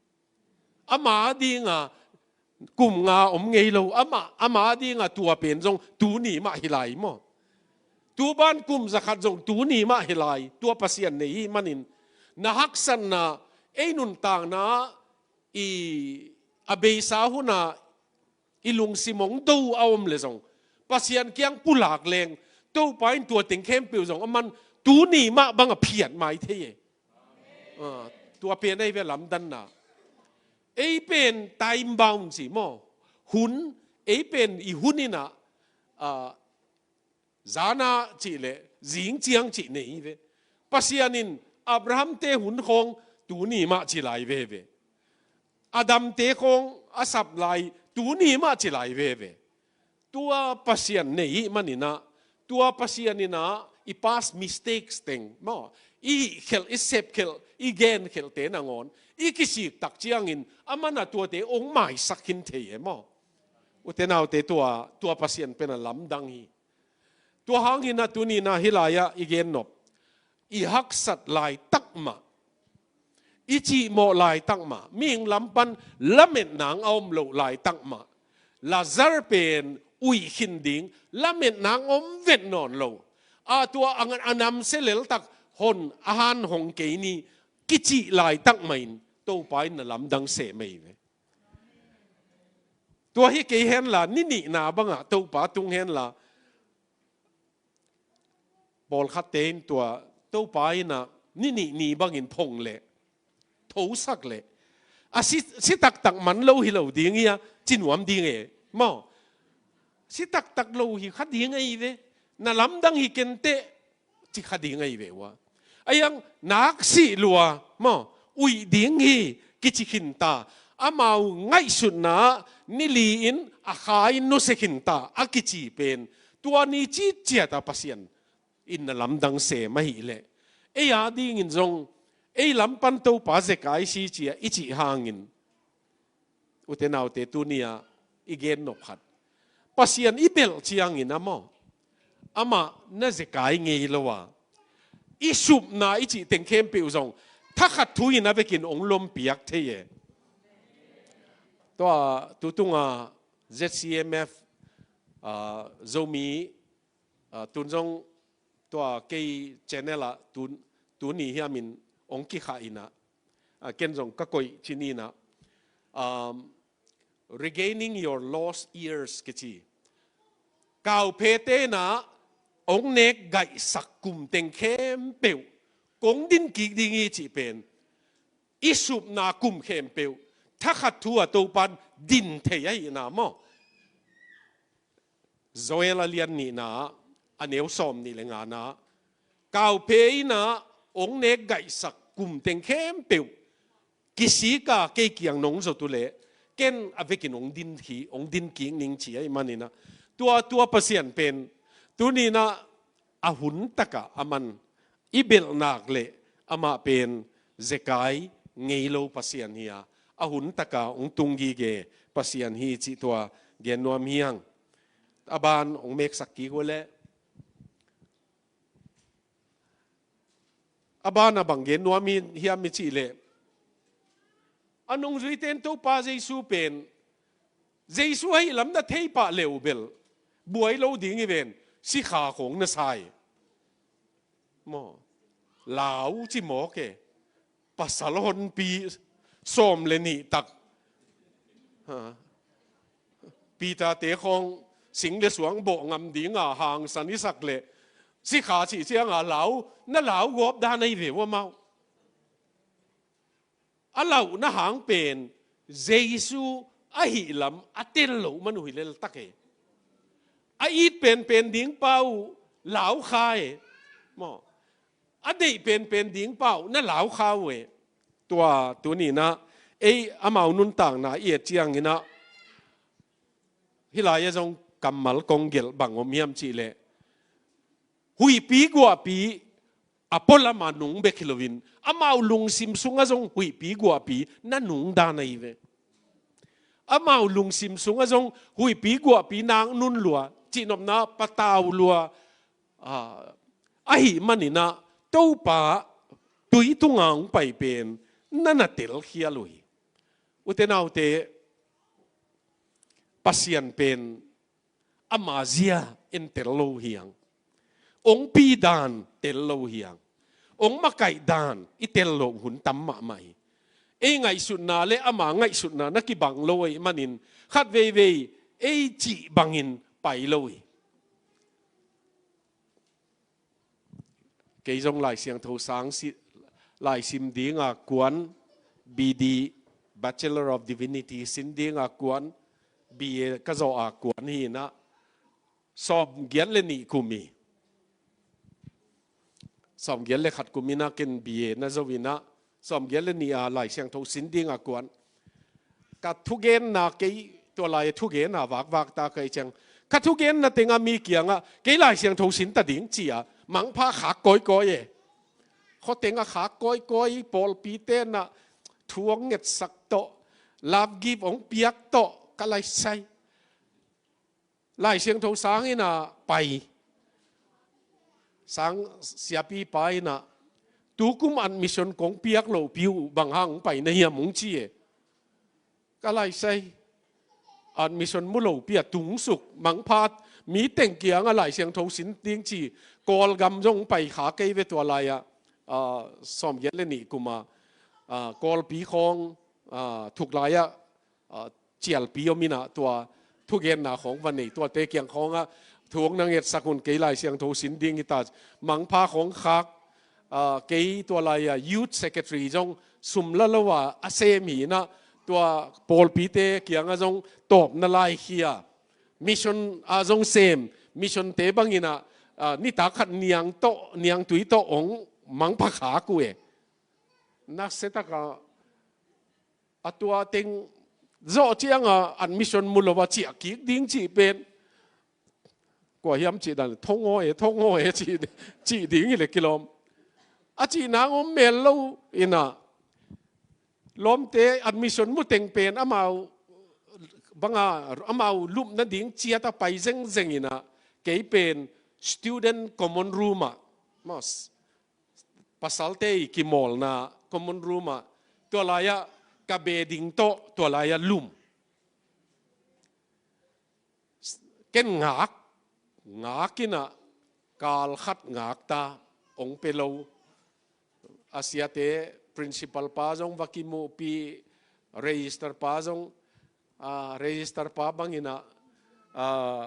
Ama dinga kum nga om ngei lo, ama, ama dinga tua pen zong tuni mah hi lai maw. Tu ban kum zakhat zong tuni mah hi lai, tua Pasian nei hi manin, na haksatna, ei nuntakna, i a beisa huna, i lungsim hong do a om le zong, Pasian kiang pulak leng, Topa in tua teng khempeuh zong a man, tuni mah bang a phiat mai thei e. Ah, tua pen ei ve lamdanna. Ei pen time bound ci maw. Hun, ei pen i hun ina, ah, zana cih le, zing ciang cih nei ve. Pasian in Abraham te hun khawng tuni mah ci lai veve. Adam te khawng a sap lai tuni mah ci lai veve. Tua Pasian nei hi maninah, tua Pasian inah i past mistakes teng maw, i hih khelh, i sep khelh, i gen khelhte nangawn i kisik tak ciangin a mana tuate ong maisak khin thei e maw. Ute naute, tua, tua Pasian pen a lamdang hi. Tua hangin a tunina hih lai-ah i gen nop, i haksat laitak mah, i cihmawh laitak mah, mihing lam pan lametna a om loh laitak mah, Lazar pen uih khin ding lametna a om vet nawn lo. A tua a, a namsia leltak hon a han hong kei ni kicih laitak mahin Topa in na lamdang se mei ve. Tua hi kei henla, ni nihna bangah Topa tung henla, pawlkhatte in tua Topa inah ni nih ni bangin phong leh, thosak leh, a si, si taktak man lo hi lo ding hi a, ci nuam ding e maw. Si taktak lo hi kha ding ahi ve, na lamdang hi kenteh, ci kha ding ahi ve ua. Ahi hang nak sih lua maw, uih ding hi kici khinta, amau ngaihsutna nili in a khai nusia khinta a kici pen, tua ni citciata Pasian in na lamdang sem ahih leh, ei a dingin zong, ei lam pan Topa Zekai si cia i cih hangin, ute naute, tunia i gen nop khat, Pasian i belh ciangin a maw, amah na Zekai ngei lo a, i supna i cih teng khempeuh zong thakhat thu in a vekin ong lompiak thei e. Tua tutunga Z C M F, ah, Zomi, ah, tun zong tua kei channel ah tun, tuni hiamin ong kikhah inah, ah, ken zong ka koih cin inah, um, Regaining Your Lost Years kici. Kauphe tenah ong nek gaihsak kum teng khempeuh kong din kik ding hi cih pen, i supna kum khempeuh thakhat thu a Topan din thei ahihna maw. Joel a lian nihna, a neu sawm nih le ngana, kauphe inah ong nek gaihsak kum teng khempeuh kisika kei kiang nong zot uh leh, ken a vekin ong din hi, ong din kik ning ci ahih maninah, tua, tua Pasian pen tuninah a hun takah a man i belh nak leh, amah pen Zekai ngei lo Pasian hi a, a hun taka ong tung gige Pasian hi cih tua gen nuam hi hang. A ban ong meksak kik uh leh, a ban a bang gen nuam hi hiam i cih leh, a nungzuite in Topa Jesu pen, Jesu ahih lam na thei pah leh uh bel buai lo ding hi ven, sikha khawng na sa hi. Maw, lau ci mawk e. Pasal honpi sawm le nih tak, ha, Peter te khawng sing le suang bawh ngam dinga hangsan i sak leh, sikha cih cianga lau, na lau gawp dan ahi ve uh amau. A lauhna hang pen Jesu ahih lam a tel loh man uh hi leltak e. A it penpen ding pa uh lau kha e. Maw, a deih penpen ding pa uh na lau kha uh e. Tua tuninah ei amau nuntakna i et cianginah, hih lai-ah zong kammal kong gelh bang om hiam cih leh, huihpi guahpi a pualama nung bek hi loin, amau lungsim sungah zong huihpi guahpi na nung dan ahi ve. Amau lungsim sungah zong huihpi guahpi nak nun lua, cihnopna patau lua, ah, ahih maninah Topa tui tunga hong pai pen na na telkhial uh hi. Ute naute, Pasian pen ama zia en tel lo hi hang. ong pi dan tel lo hi hang. Ong makaih dan i tel loh hun tam mahmah hi. Ei ngaihsutna le ama ngaihsutna na kibang lo ahih manin khat veivei ei cih bangin pai lo hi. Kei zong Lai Siangtho sang si, Lai sim dinga kuan, B D, Bachelor of Divinity sin dinga kuan, B A ka zawh a kuan hi inah, sawmgiat le nih kum hi. Sawmgiat le khat kum inah ken B A na zo inah, sawmgiat le nih a Lai Siangtho sin dinga kuan. Ka thugenna kei tua lai a thugenna vakvak ta kei ciang. Ka thugenna tengah mi kiangah kei Lai Siangtho sin ta ding ci-a mangpha khak kawikawi e. Khua tengah khak kawikawi, pawlpi tenah thu ong ngetsak tawh, love gift ong piak tawh, ka lai sai. Lai Siangtho sang inah pai. Sang siapi pa inah, tukum admission kong piak lohpi uh bang hang pai na hiam ung ci e. Ka lai sai. Admission mu lopi a tungsuk mangpha mi teng kiangah Lai Siangtho sin ding ci. Kawlgam zong pai kha kei ve tua lai-ah, ah, sawmgiat le nih kum a, ah, Kawlpi khawng, ah, thuk lai-ah, ah, cialpi om inah tua thugenna khawng va nei tuate kiang khawngah thu ong na ngetsak un kei Lai Siangtho sin ding hi ta. Mangpha khawng khak, ah, kei tua lai-ah youth secretary zong sum la lo a a sem hi inah tua pawlpite kiangah zong tawpna lai khia. Mission ah zong sem, missionte bang inah, ah, nitak khat niang tawh, niangtui tawh ong mangpha khak uh e. Nakse takah a tua teng zawh cianga admission mu lo a ciah kik ding cih pen kua hiam cih dan, thongaw e, thongaw e cih, cih ding hi le kilawm. A cih nang om mel lo inah, lawmte admission mu teng pen amau banga, amau lupna ding ciat a pai zengzeng inah, kei pen student common room ah, mas, pasalte i kimawlna common room ah, tua lai-ah ka be ding tawh tua lai-ah lum. Ken ngak, ngak inah kal khat ngak ta, ong pe lo. A siate principal pa zong va kimuhpih, register pa zong, ah, register pa bang inah, ah,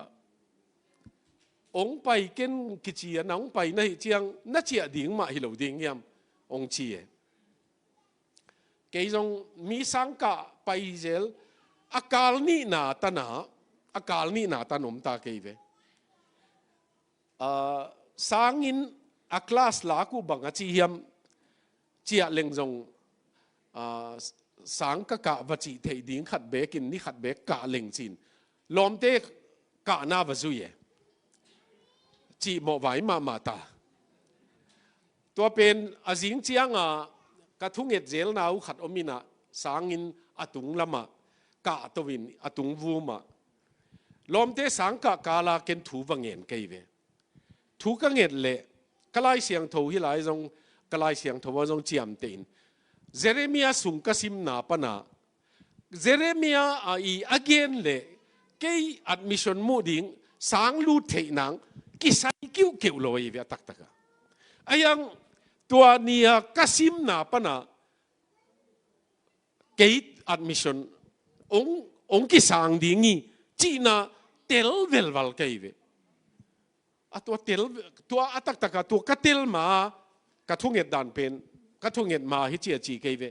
ong pai ken kici a, na ong pai na hih ciang na ciah ding mah hi lo ding hiam ong ci e. Kei zong mi sangkah pai zel, a kal nihna tan a, a kal nihna tan om ta kei ve. Ah, sangin a class lak uh bang a ci hiam, ciah leng zong, ah, sang ka kah va cih theih ding khat bekin ni khat bek kah leng cin lawmte kahna va zui e. Cih mawh vai mahmah ta. Tua pen a zing cianga ka thunget zelna uh khat om inah, sangin a tung lamah kah to in a tung vumah lawmte sangkah kala ken thu va ngen kei ve. Thu ka nget leh ka Lai Siangtho hi lai zong, ka Lai Siangtho a zong ciamteh in Jeremiah sung ka simna pana, Jeremiah a i a gen leh kei admission muh ding sang lut theih nang kisai kiuhkeuh lo ahi ve a taktakah. A hiang tua ni a ka simna pana kei admission ong, ong kisang ding hi cihna tel velval kei ve. A tua tel, tua a taktaka tua ka tel ma, ka thunget dan pen, ka thunget ma hi cia ci kei ve.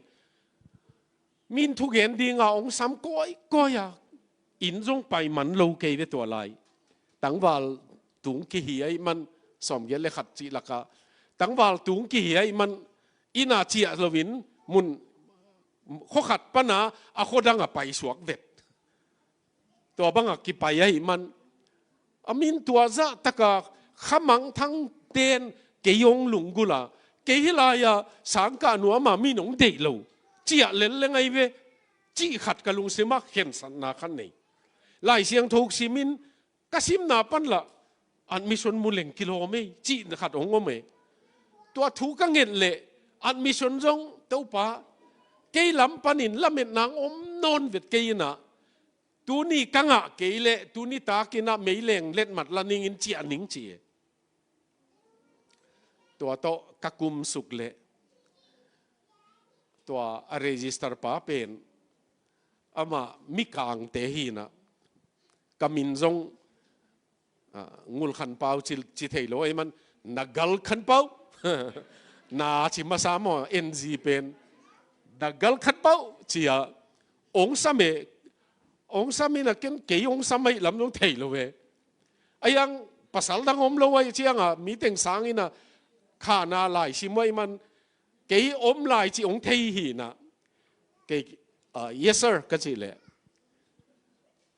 Min thugen dinga ong sam kawikawi a, inn zong pai man lo kei ve tua lai. Tangval tung kihi ahi man, sawmgiat le khat cih laka tangval tung kihi ahi man, inn a ciah loin mun khuakhat pana a khuadang a paisuak vet. Tua banga kipai ahi man, a min tua zahtaka khamang thangten kei ong lunggula, kei hi lai-a sangkah nuama min ong deih lo, ciah lelleng ahi ve, cih khat ka lungsimah khensatna khat nei. Lai Siangtho simin ka simna panlah admission mu leng kilawm ei, cih khat ong om ei. Tua thu ka nget leh admission zong Topa, kei lam panin lametna ong om nawn vet kei inah, tuni ka ngah kei leh tuni takinah meileng letmat la ningin ciah ning ci e. tua tawh ka kum suk leh tua a register pa pen amah Mikangte hi-in ah, ka min zong, ah, Ngul Khan Pau ci, ci thei lo ahih man, Na Gal Khan Pau. Na ci masa maw, N G pen. Na Gal Khan Pau ci-a, ong sam e, ong sam in ah ken kei ong sam ahih lam zong thei lo e. Ahi hang pasal dang om lo ahih ciangin ah, mi teng sangin ah khana lai sim uh ahih man, kei om lai cih ong thei hi-in ah, kei, ah, "Yes, sir," ka cih leh,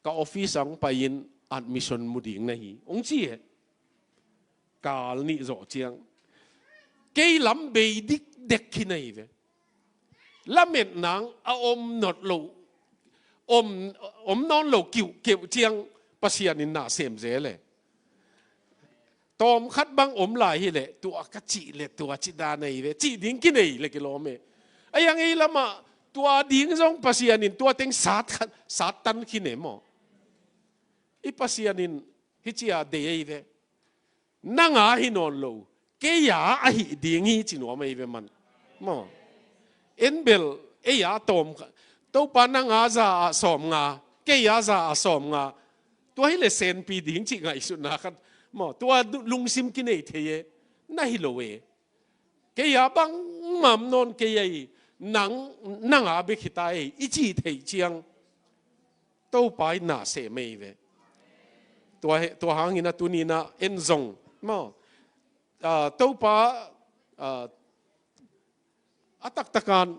ka office ah ong pai-in admission mu ding na hi, ong ci e. Kal nih zawh ciang kei lam bei dikdek khin ahi ve. Lamet nang a om nawn lo, om, om nawn lo kiuhkeuh ciang Pasian in na sem zel e. Tawmkhat bang om lai hileh, tua ka cih leh tua ci dan ahi ve, cih ding kinei leh kilawm e. Ahi hang ei lamah tua ding zong Pasian in tua teng sat khat, sat tan khin e maw. I Pasian in hih ci-a deih ahi ve. Nang a hi nawn lo, kei a ahih ding hi ci nuam ahi ve man. Maw. En bel, ei a tawm kha-, Topa nang a za ah sawmnga, kei a za ah sawmnga. Tua hileh senpi ding cih ngaihsutna khat. Maw, tua du-, lungsim kinei thei e. Na hi lo e. Kei a bangmah om nawn kei ahi, nang, nang a bek hi ta e, i cih theih ciang Topa in na sem ahi ve. Tua he, tua hangin ah tuni-in ah en zong maw, ah, Topa, ah, a taktakin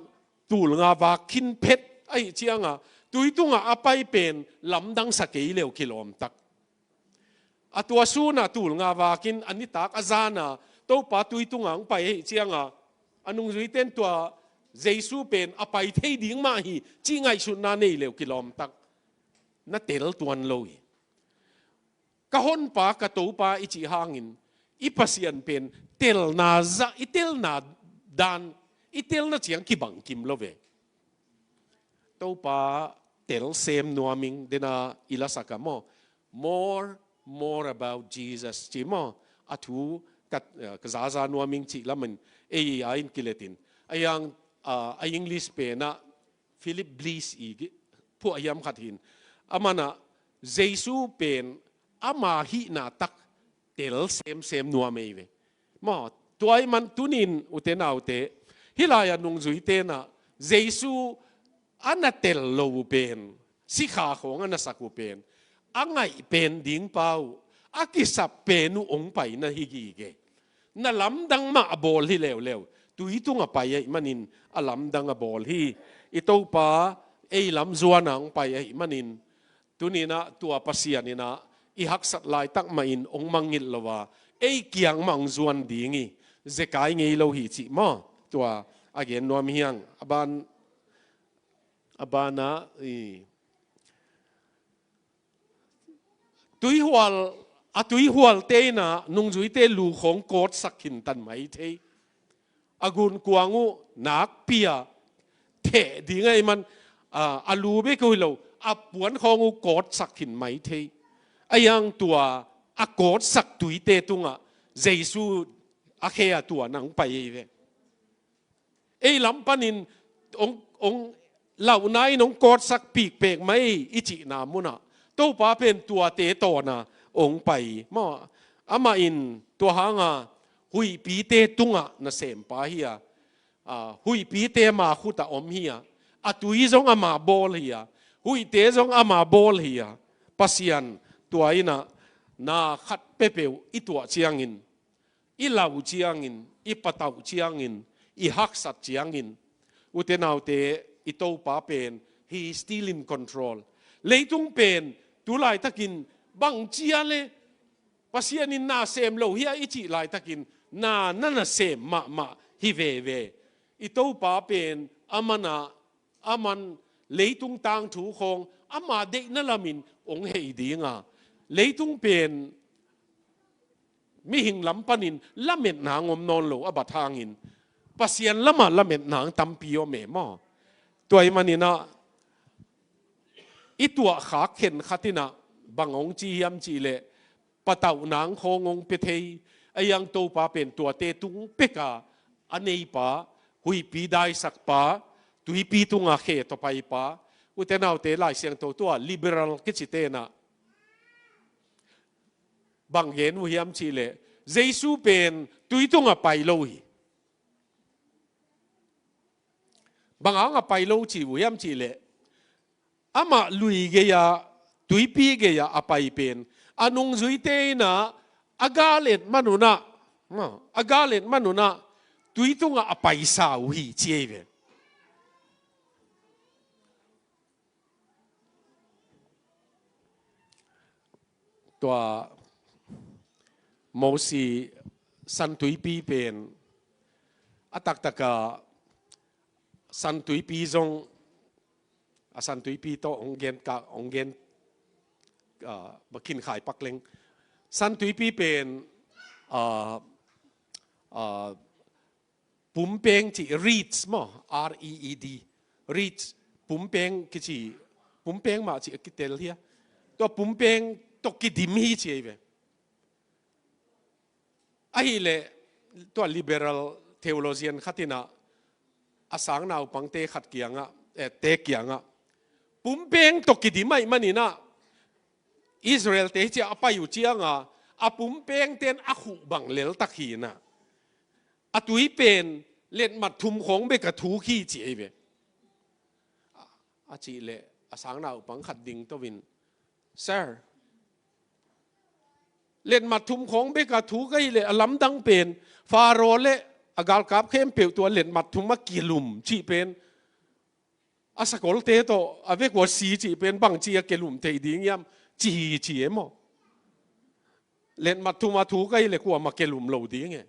tul nga vak khin phet ahih ciangin ah, tui tungah a pai pen lamdang sa kei leh kilawm tak. A tua sun ah tul nga vakin a nitak a zan ah Topa tui tungah hong pai ahih ciangin ah, a nungzuite'n tua Jesu pen a pai thei ding mah hi cih ngaihsutna nei leh kilawm tak. Na tel tuan lo hi. Ka Honpa, ka Topa i cih hangin, i Pasian pen telna zah, i telna dan, i telna ciang kibang kim lo ve. Topa tel sem nuam ing, dena i lasak a maw. More, more about Jesus ci maw. A thu ka, eh, ka zaza nuam ing cih lamin ei a in kiletin. Ahi hang, ah, a English pen ah Philip Bliss i phuah hiam khat hi-in, aman ah Jesu pen ama hihna tak tel semsem nuam ahi ve. Maw, tua ahih man tuni-in ute naute, hih lai-ah nungzuite'n ah Jesu a na tel lo uh pen, sikha khawng a na sak uh pen, a ngaih pen ding pa uh, a kisap pen uh hong pai na hi gige. Na lamdang mah a bawl hi leuleu. Tui tungah pai ahih manin a lamdang a bawl hi. I Topa ei lam zuan a hong pai ahih manin, tuni-in ah tua Pasian in ah i haksat laitak mahin hong mangngilh lo a, ei kiang mah hong zuan ding hi. Zekai ngei lo hi cih maw. Tua a gen nuam hi hang. A ban, a ban ah i tuihual, a tuihualte in ah nungzuite lu khawng kawtsak khintan mai thei. A gunkuang uh nakpi-a theh ding ahih man, a, a lu bek uh hi lo, a puan khawng uh kawtsak khin mai thei. Ahi hang tua a kawtsak tuite tungah Jesu a khe a tuan a hong pai ahi ve. Ei lam panin hong, hong lauhna in hong kawtsak pikpek mai i cihna munah Topa pen tuate tawna hong pai. Maw, amah in tua hanga huihpite tungah nasempa hi a, a, huihpite ama khutah om hi a, a tui zong ama bawl hi a, huihte zong ama bawl hi a, Pasian tua in ah na khat peuhpeuh i tuah ciangin, i lau ciangin, i patauh ciangin, i haksat ciangin, ute naute, i Topa pen, he is still in control. Leitung pen tu laitakin bang cia le Pasian in na sem lo hi a i cih laitakin na, na nasem mahmah hi veve. I Topa pen aman ah, aman leitung tangthu khawng ama deihna lamin hong hei ding a, leitung pen mihing lam panin lametna hong om nawn lo a bat hangin, Pasian lamah lametna hong tampi om e maw. Tua ahih manin ah i tuahkhak khenkhat in ah bang hong ci hiam cih leh, patauhna hong khawng hong pia thei, A iang Topa pen tuate tung peka a neipa, huihpi daisakpa, tuipi tunga khe tawh paipa, ute naute Lai Siangtho tua liberal kici tenah bang gen uh hiam cihleh, Jesu pen tui tunga pai lo hi. Bang hanga pai lo ci uh hiam cihleh, amah lui gei-ah, tuipi gei-ah a pai pen a nungzuite inah a gal et manunah, a gal et manunah tui tungah a paisa uh hi ci ei ve. Tua Mosi santuipi pen a taktaka santuipi zong a santuipi tawh hong gen ka hong gen, ah, bakin khai pak leng. Santuipi pen, ah, ah, pumpeng ci, reeds maw, R E E D, reeds, pumpeng kici, pumpeng mah ci a kitel hia. Tua pumpeng tawh kidim hi ci ei ve. Ahileh tua liberal theologian khat inah a sang naupangte khat kiangah, eh, te kiangah pumpeng tawh kidim ahih maninah Israel-te hi ciah a pai uh cianga a pumpengten a khuh bang leltak hi inah a tui pen letmat thum khawng bek a thuk hi ci ei ve. A cihleh a sang naupang khat ding toin, Sir, letmat thum khawng bek a thuk ahileh a lamdang pen Faro le a galkap khempeuh tua letmat thum a kilum cih pen a sakolte tawh a vekua si cih pen bangci a kelum thei ding hiam ci hi ci e maw? Letmat thum a thuk ahileh kuamah kelum lo ding e.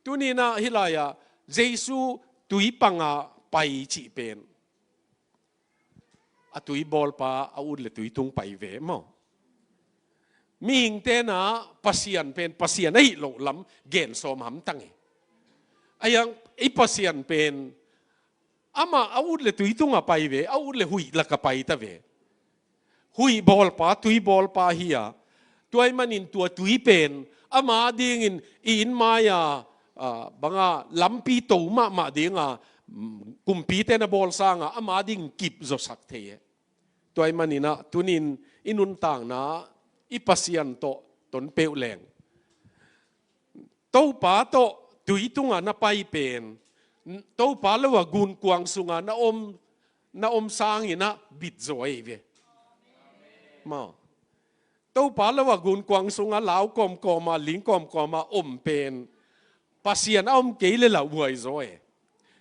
Tuninah hih lai-ah Jesu tui panga pai cih pen a tui bawlpa a ut le tui tung pai ve maw? Mihing tenah Pasian pen Pasian ahi loh lam gen sawm hamtang e. A iang i Pasian pen amah a ut le tui tunga pai ve, a ut le huih laka pai ta ve. Huih bawlpa, tui bawlpa hi a, tua ahih manin tua tui pen ama dingin i inn mai-a, ah, banga lampi to mahmah dinga, mm, kumpite na bawl sanga ama ding kip zawsak thei e. Tua ahih maninah tunin i nuntakna i Pasian tawh ton peuh leng Topa tawh tui tunga na pai pen Topa lo a gunkuang sunga na om, na om sanginah bit zaw ahi ve. Maw? Topa lo a gunkuang sunga lau kawmkawma, ling kawmkawma om pen Pasian a om kei le lauhuai zaw e.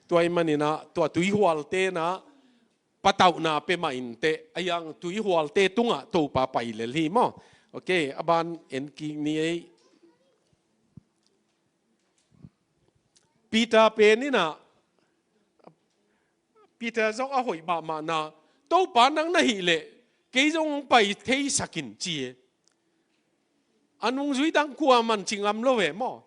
Tua ahih maninah tua tuihual tenah patauhna pia mah inteh, a iang tuihualte tungah Topa pai lel hi maw? Ok, a ban en kik ni ei. Peter pen inah, Peter zong a hoih mahmahna, Topa nang na hih leh kei zong hong pai theisak in ci e. A nungzui dang kuaman ci ngam lo e maw?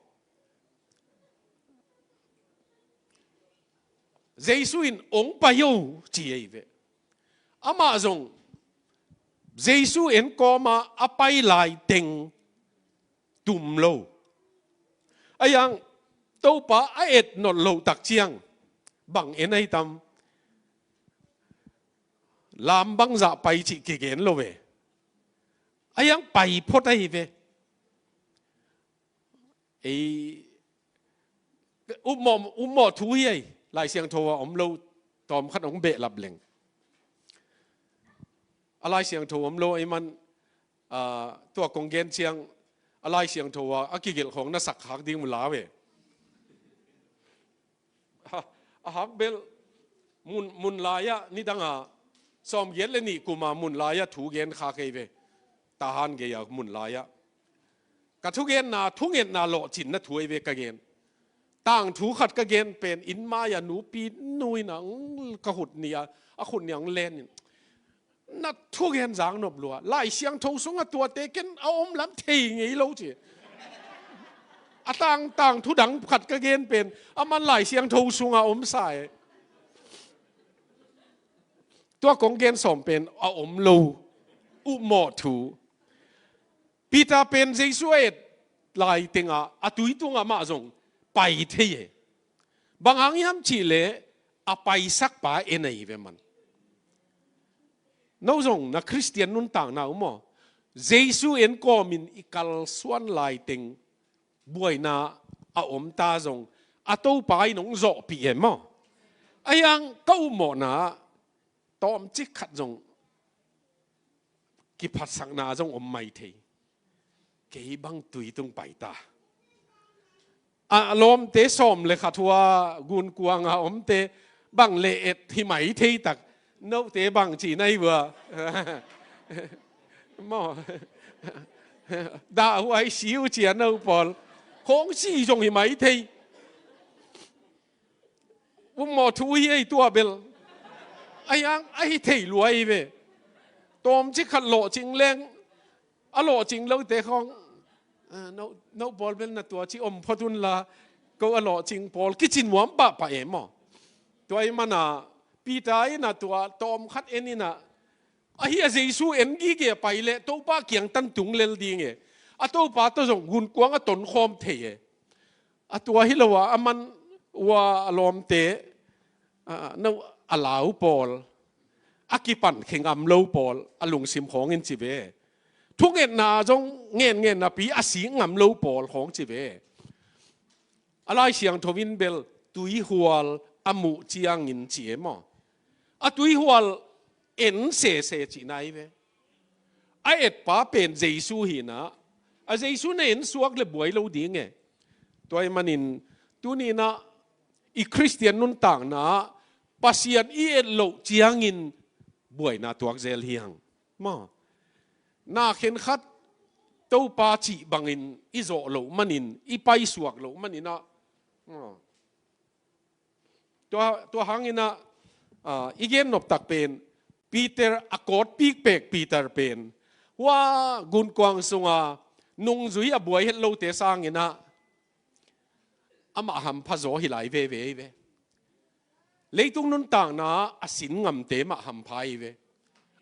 Jesu in hong pai o ci ei ve. Amah zong Jesu en kawma a pai lai teng tum lo. A iang Topa a et not loh tak ciang bang en ahi tam? Lam bangzah pai cih kigen lo ve. A iang pai phot ahi ve. Ei, upmawh, upmawh thu hi ei, Lai Siangtho a om lo tawm khat hong behlap leng. A Lai Siangtho om lo ei man, ah, tua kong gen ciang a Lai Siangtho a, a kigelh khawng na sak khak ding mu la ve. A, a hak bel mun, mun lai-ah nidanga sawmgiat le nih kuma mun lai-ah thu gen kha kei ve. Tahan gei-a mun lai-ah ka thugenna, thungetna lawhcinna thu ei ve ka gen. Tangthu khat ka gen pen inn mai-a nupi nu in a, ka khut nih a, a khut nih a hong len in, na thugen zak nop lua. Lai Siangtho sungah tuate ken a om lam thei ngei lo ci. A tang, tangthu dang khat ka gen pen a man Lai Siangtho sungah om sa e. Tua kong gen sawm pen a om lo. Upmawh thu. Peter pen Jesu a et lai tengah a tui tungah mah zong pai thei e. Bang hang hiam cih leh a paisak pa en ahi ve man. No zong na Khristian nuntakna uh maw, Jesu en kawmin i kalsuan lai teng buaina a om ta zong a Topa in hong zawhpih e maw. Ahi hang ka upmawhna ah tawmcik khat zong kiphatsakna zong om mai thei. Kei bang tui tung pai ta. A lawmte sawm le khat uh a Gunkuang a omte bang le et hi mai thei tak. Note bang ci na hi uh a? Maw, dah huai si uh ci a no pawl. Khawng si zong hi mai thei. Upmawh thu hi ei tua bel. Ahi hang a hi thei lua hi ve. Tawmcik khat lawhcing leng a lawhcing lote khawng, ah, no, no pawl bel na tua ci om phot un la, ko a lawhcing pawl kici nuam pahpah e maw. Tua ahih manin Peter in a tua tawm khat en in a, ahi a Jesu en gige a pai leh Topa kiang tan tung lel ding e. A Topa tawh zong Gunkuang a tonkhawm thei e. A tua hi lo a, a man uh a lawmte, ah, no, a lau pawl, a kipan khe ngam lo pawl a lungsim khawng in ci ve. Thungetna zong ngen ngen napi a sik ngam lo pawl khawng ci ve. A Lai Siangtho in bel tuihual a muh ciangin ci e maw. A tuihual en sese cihna hi ve. A etpa pen Jesu hi in a, a Jesu na en suak le buai lo ding e. Tua ahih manin tuni in a i Khristian nuntakna ah Pasian i et loh ciangin buaina tuak zel hi hang. Maw. Na khenkhat Topa cih bangin i zawh loh manin, i paisuak loh manin a, maw. Tua, tua hangin a, ah, i gen nop tak pen, Peter a kawt pikpek Peter pen, hua Gunkuang sunga nungzui a buai het lote sangin a, amah hampha zaw hi lai veve hi ve. Leitung nuntakna a sin ngamte mah hampha hi ve.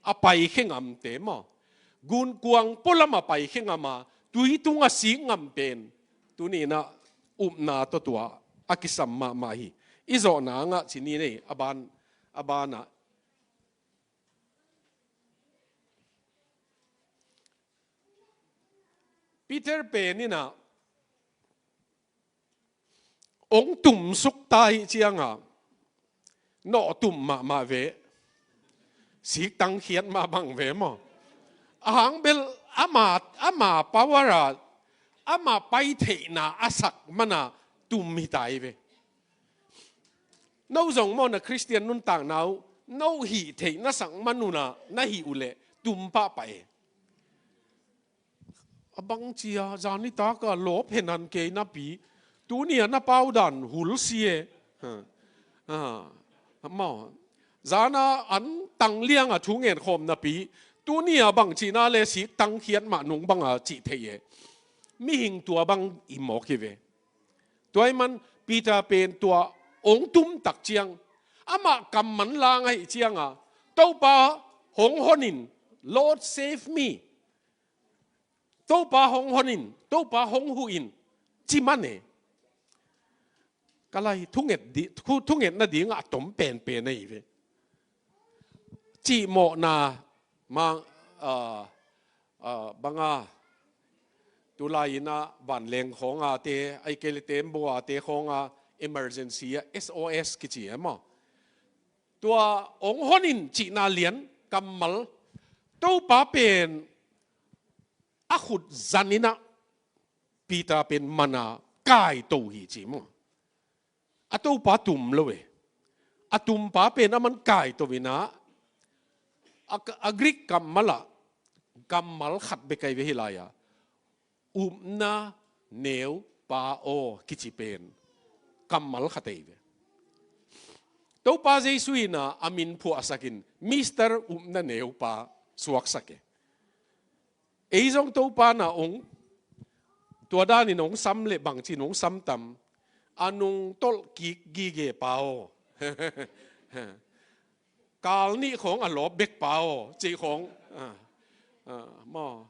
A paikhe ngamte maw. Gunkuang pualam a paikhe ngam a, tui tung a sik ngam pen tuni in a upna tawh tua a kisam mahmah hi. I zawhna ngah ci ni nei, a ban, a ban ah. Peter pen in a, ong tumsuk ta hi ciang a, nawh tum mahmah ve. Siktang khiat mah bang ve maw. A hang bel ama, ama power a, ama pai theihna a sak man a tum hi ta hi ve. No zong maw na Khristian nuntakna uh, no hih theih na sak man un a, na hih uh leh tum pahpah e. A bang ci a, zan nitak a lawp hen han kei napi, tuni a na pau dan hul si e. Ha. Ha. Maw. Zan a an tang liang a thu ngen khawm napi, tuni a bang cihna le siktang khiat mah nung bang a cih thei e. Mihing tua bang i mawk hi ve. Tua ahih man Peter pen tua ong tum tak ciang, amah kam man lang ahih ciang a, Topa hong hon in, "Lord, save me." Topa hong hon in, Topa hong huh in, ci man e. Ka lai, thunget di, thu, thungetna ding a tom penpen ahi ve. Cihmawhna mang, ah, ah, bang a, tulai in a vanleng khawng a te, ahih kei leh tembaw a te khawng a, emergency a, S O S kici e maw. Tua ong hon in cihna lian kammal, Topa pen a khut zan in a Peter pen man a kaito hi ci maw. A Topa tum lo e. A tumpa pen aman kaito in a, a, a Greek kammal ah kammal khat bek ahi ve hi lai a, "Upna neupa aw" kici pen kammal khat ahi ve. Topa Jesu in a, a min phuahsak in, Mister Upna Neupa suaksak e. Ei zong Topa in a ong, tua dan in ong sam leh bangci in ong sam tam, a nungtolh kik gige pa aw. Kal nih khawng a lawp bek pa aw, cih khawng. Ah, ah, maw.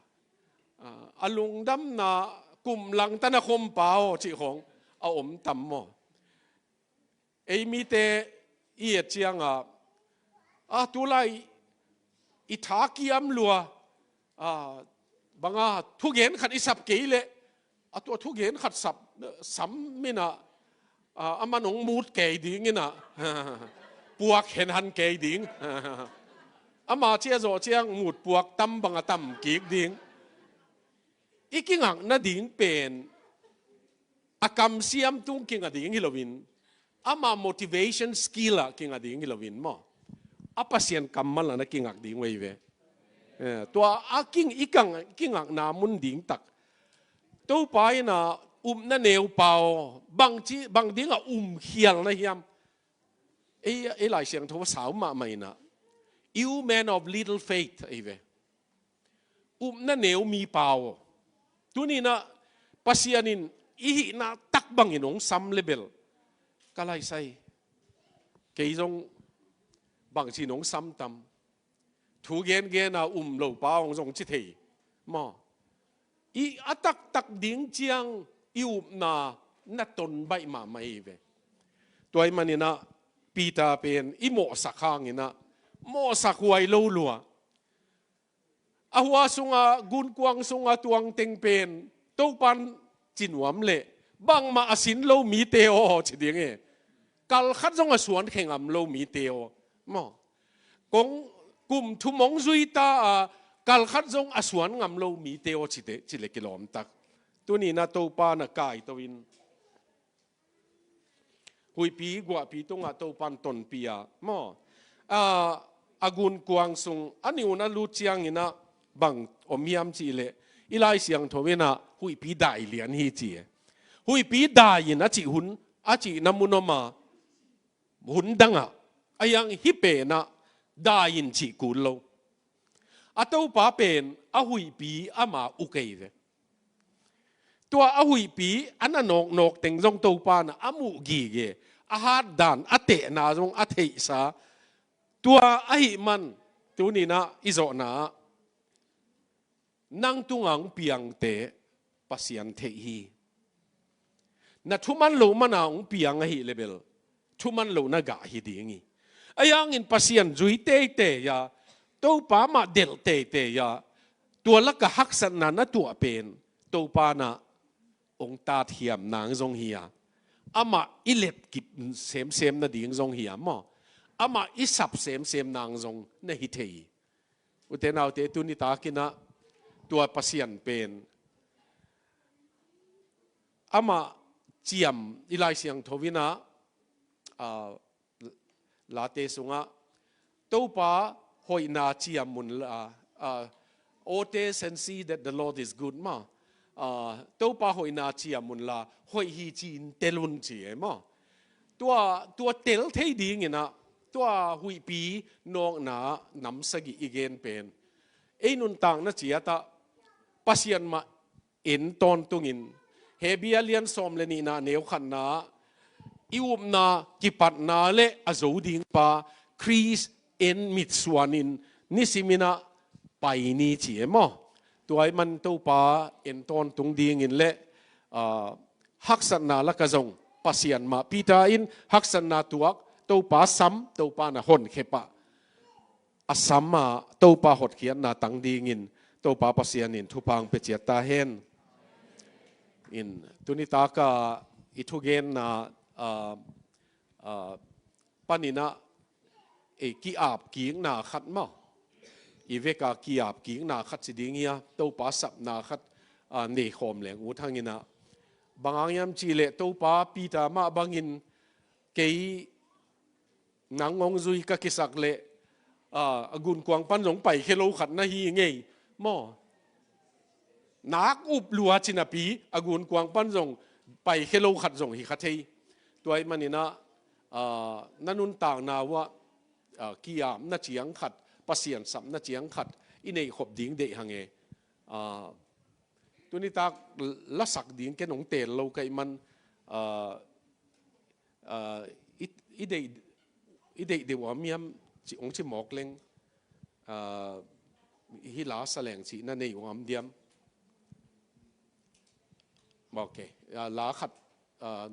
Ah, a lungdamna kum langtan a khawmpa aw cih khawng a om tam maw? Ei mite i et cianga, a tulai i tha kiam lua, a, banga thugen khat i sap kei leh, a tua thugen khat sap, sam mina, a, a man hong mut kei dingina, puak henhan kei ding. Ama cia zawh ciang mut puak tam banga tam kik ding. I kingak nading pen a kamsiam tung kingak ding hi loin, ama motivation skill ah kingak ding hi loin maw, a Pasian kammal ah na kingak ding uh ei ve. Eh, tua a king, i kang, kingakna mun ding tak, Topa ina upna neupa aw, bang ci, bang dinga um khial na hiam? Ei, ei Lai Siangtho a sau mahmah ina, "You men of little faith," ei ve. Upna neu mipa aw. Tunina Pasian in i hihna tak bangin hong sam lebel, ka laisai, kei zong bangci nong sam tam. Thu gengena um lopa hong zong ci thei maw? I a taktak ding ciang i upna na ton baih mahmah ei ve. Tua i manina Peter pen i mawhsak hangina mawhsak huai lo lua. A hua sunga, gunkuang sunga tuang teng pen Topan ci nuam leh, bangmah a sin lo mite aw ci ding e. Kal khat zong a suan khe ngam lo mite aw maw? Kong kum thum hong zui ta a, kal khat zong a suan ngam lo mite aw cite, ci le kilawm tak. Tunina Topa na kaito in, huihpi guahpi tungah Topan tonpih a maw, a, a gunkuang sung a niuna lut ciangina bang om hiam cih leh, i Lai Siangtho ina huihpi dai lian hi ci e. Huihpi dai in a cih hun, a cihna mun om a, hun dangah, a yang hi pena dai in cih kul lo. A Topa pen a huihpi ama uk ei ve. Tua a huihpi a na nawknawk teng zong Topa na a muh gige, a hatdan, a tehna zong a theihsa. Tua ahih man, tunina i zawhna ah, nang tunga hong piangte Pasian theih hi. Na thuman lo mana hong piang ahih lebel, thuman lo na gah hi ding hi. A yangin Pasian zui teitei a, Topa mah delh teitei a, tua laka haksatna na tuah pen Topa na hong tathiam nang zong hi a, amah i letkip semsem nading zong hi a maw, amah i sap semsem nang zong na hi thei hi. Ute naute, tuni takina tua Pasian pen amah ciam, i Lai Siangtho ina, a, Late sungah, Topa hoihna ciam unla, a, "Oh, taste and see that the Lord is good," maw. A, Topa hoihna ciam unla, hoih hi ci-in tel un ci e maw. Tua, tua tel thei dingina tua huihpi nawkna nam sagih i gen pen, ei nuntakna ciatah Pasian mah en tawntungin, Hebru a lian sawm le nihna neu khatna, i upna kipatna le a zo dingpa Khrist en mitsuanin nisimina pai ni ci e maw. Tua i man Topa en tawntung dingin le, a, haksatna laka zong Pasian mah, Peter in haksatna tuak, Topa sam, Topa na honkhia pah, a sam a Topa hotkhiatna tang dingin Topa Pasian in thupha hong pia ciat ta hen. In, tuni taka i thugenna, a, a, panina, ei, ki-ap kikna khat maw, i veka ki-ap kikna khat ci ding hi a, Topa sapna khat, a, nei khawm leng ut hangina. Bang hang hiam cih leh Topa Peter mah bangin kei nang hong zui ka kisak leh, a, a gunkuang pan zong paikhia lo khat na hi ngei maw. Nak up lua ci napi a gunkuang pan zong paikhia lo khat zong hi kha thei. Tua i manina, a, na nuntakna uah, a, ki-apna ciang khat, Pasian sapna ciang khat i neih khop ding deih hang e. A, tuni tak lasak ding ken hong teel lo ka i man, a, a, i, i deih, i deih deuh a miam ci, hong ci mawk leng, a, hi la sa leng cihna nei hong am diam. Ok. Ah, la khat, ah,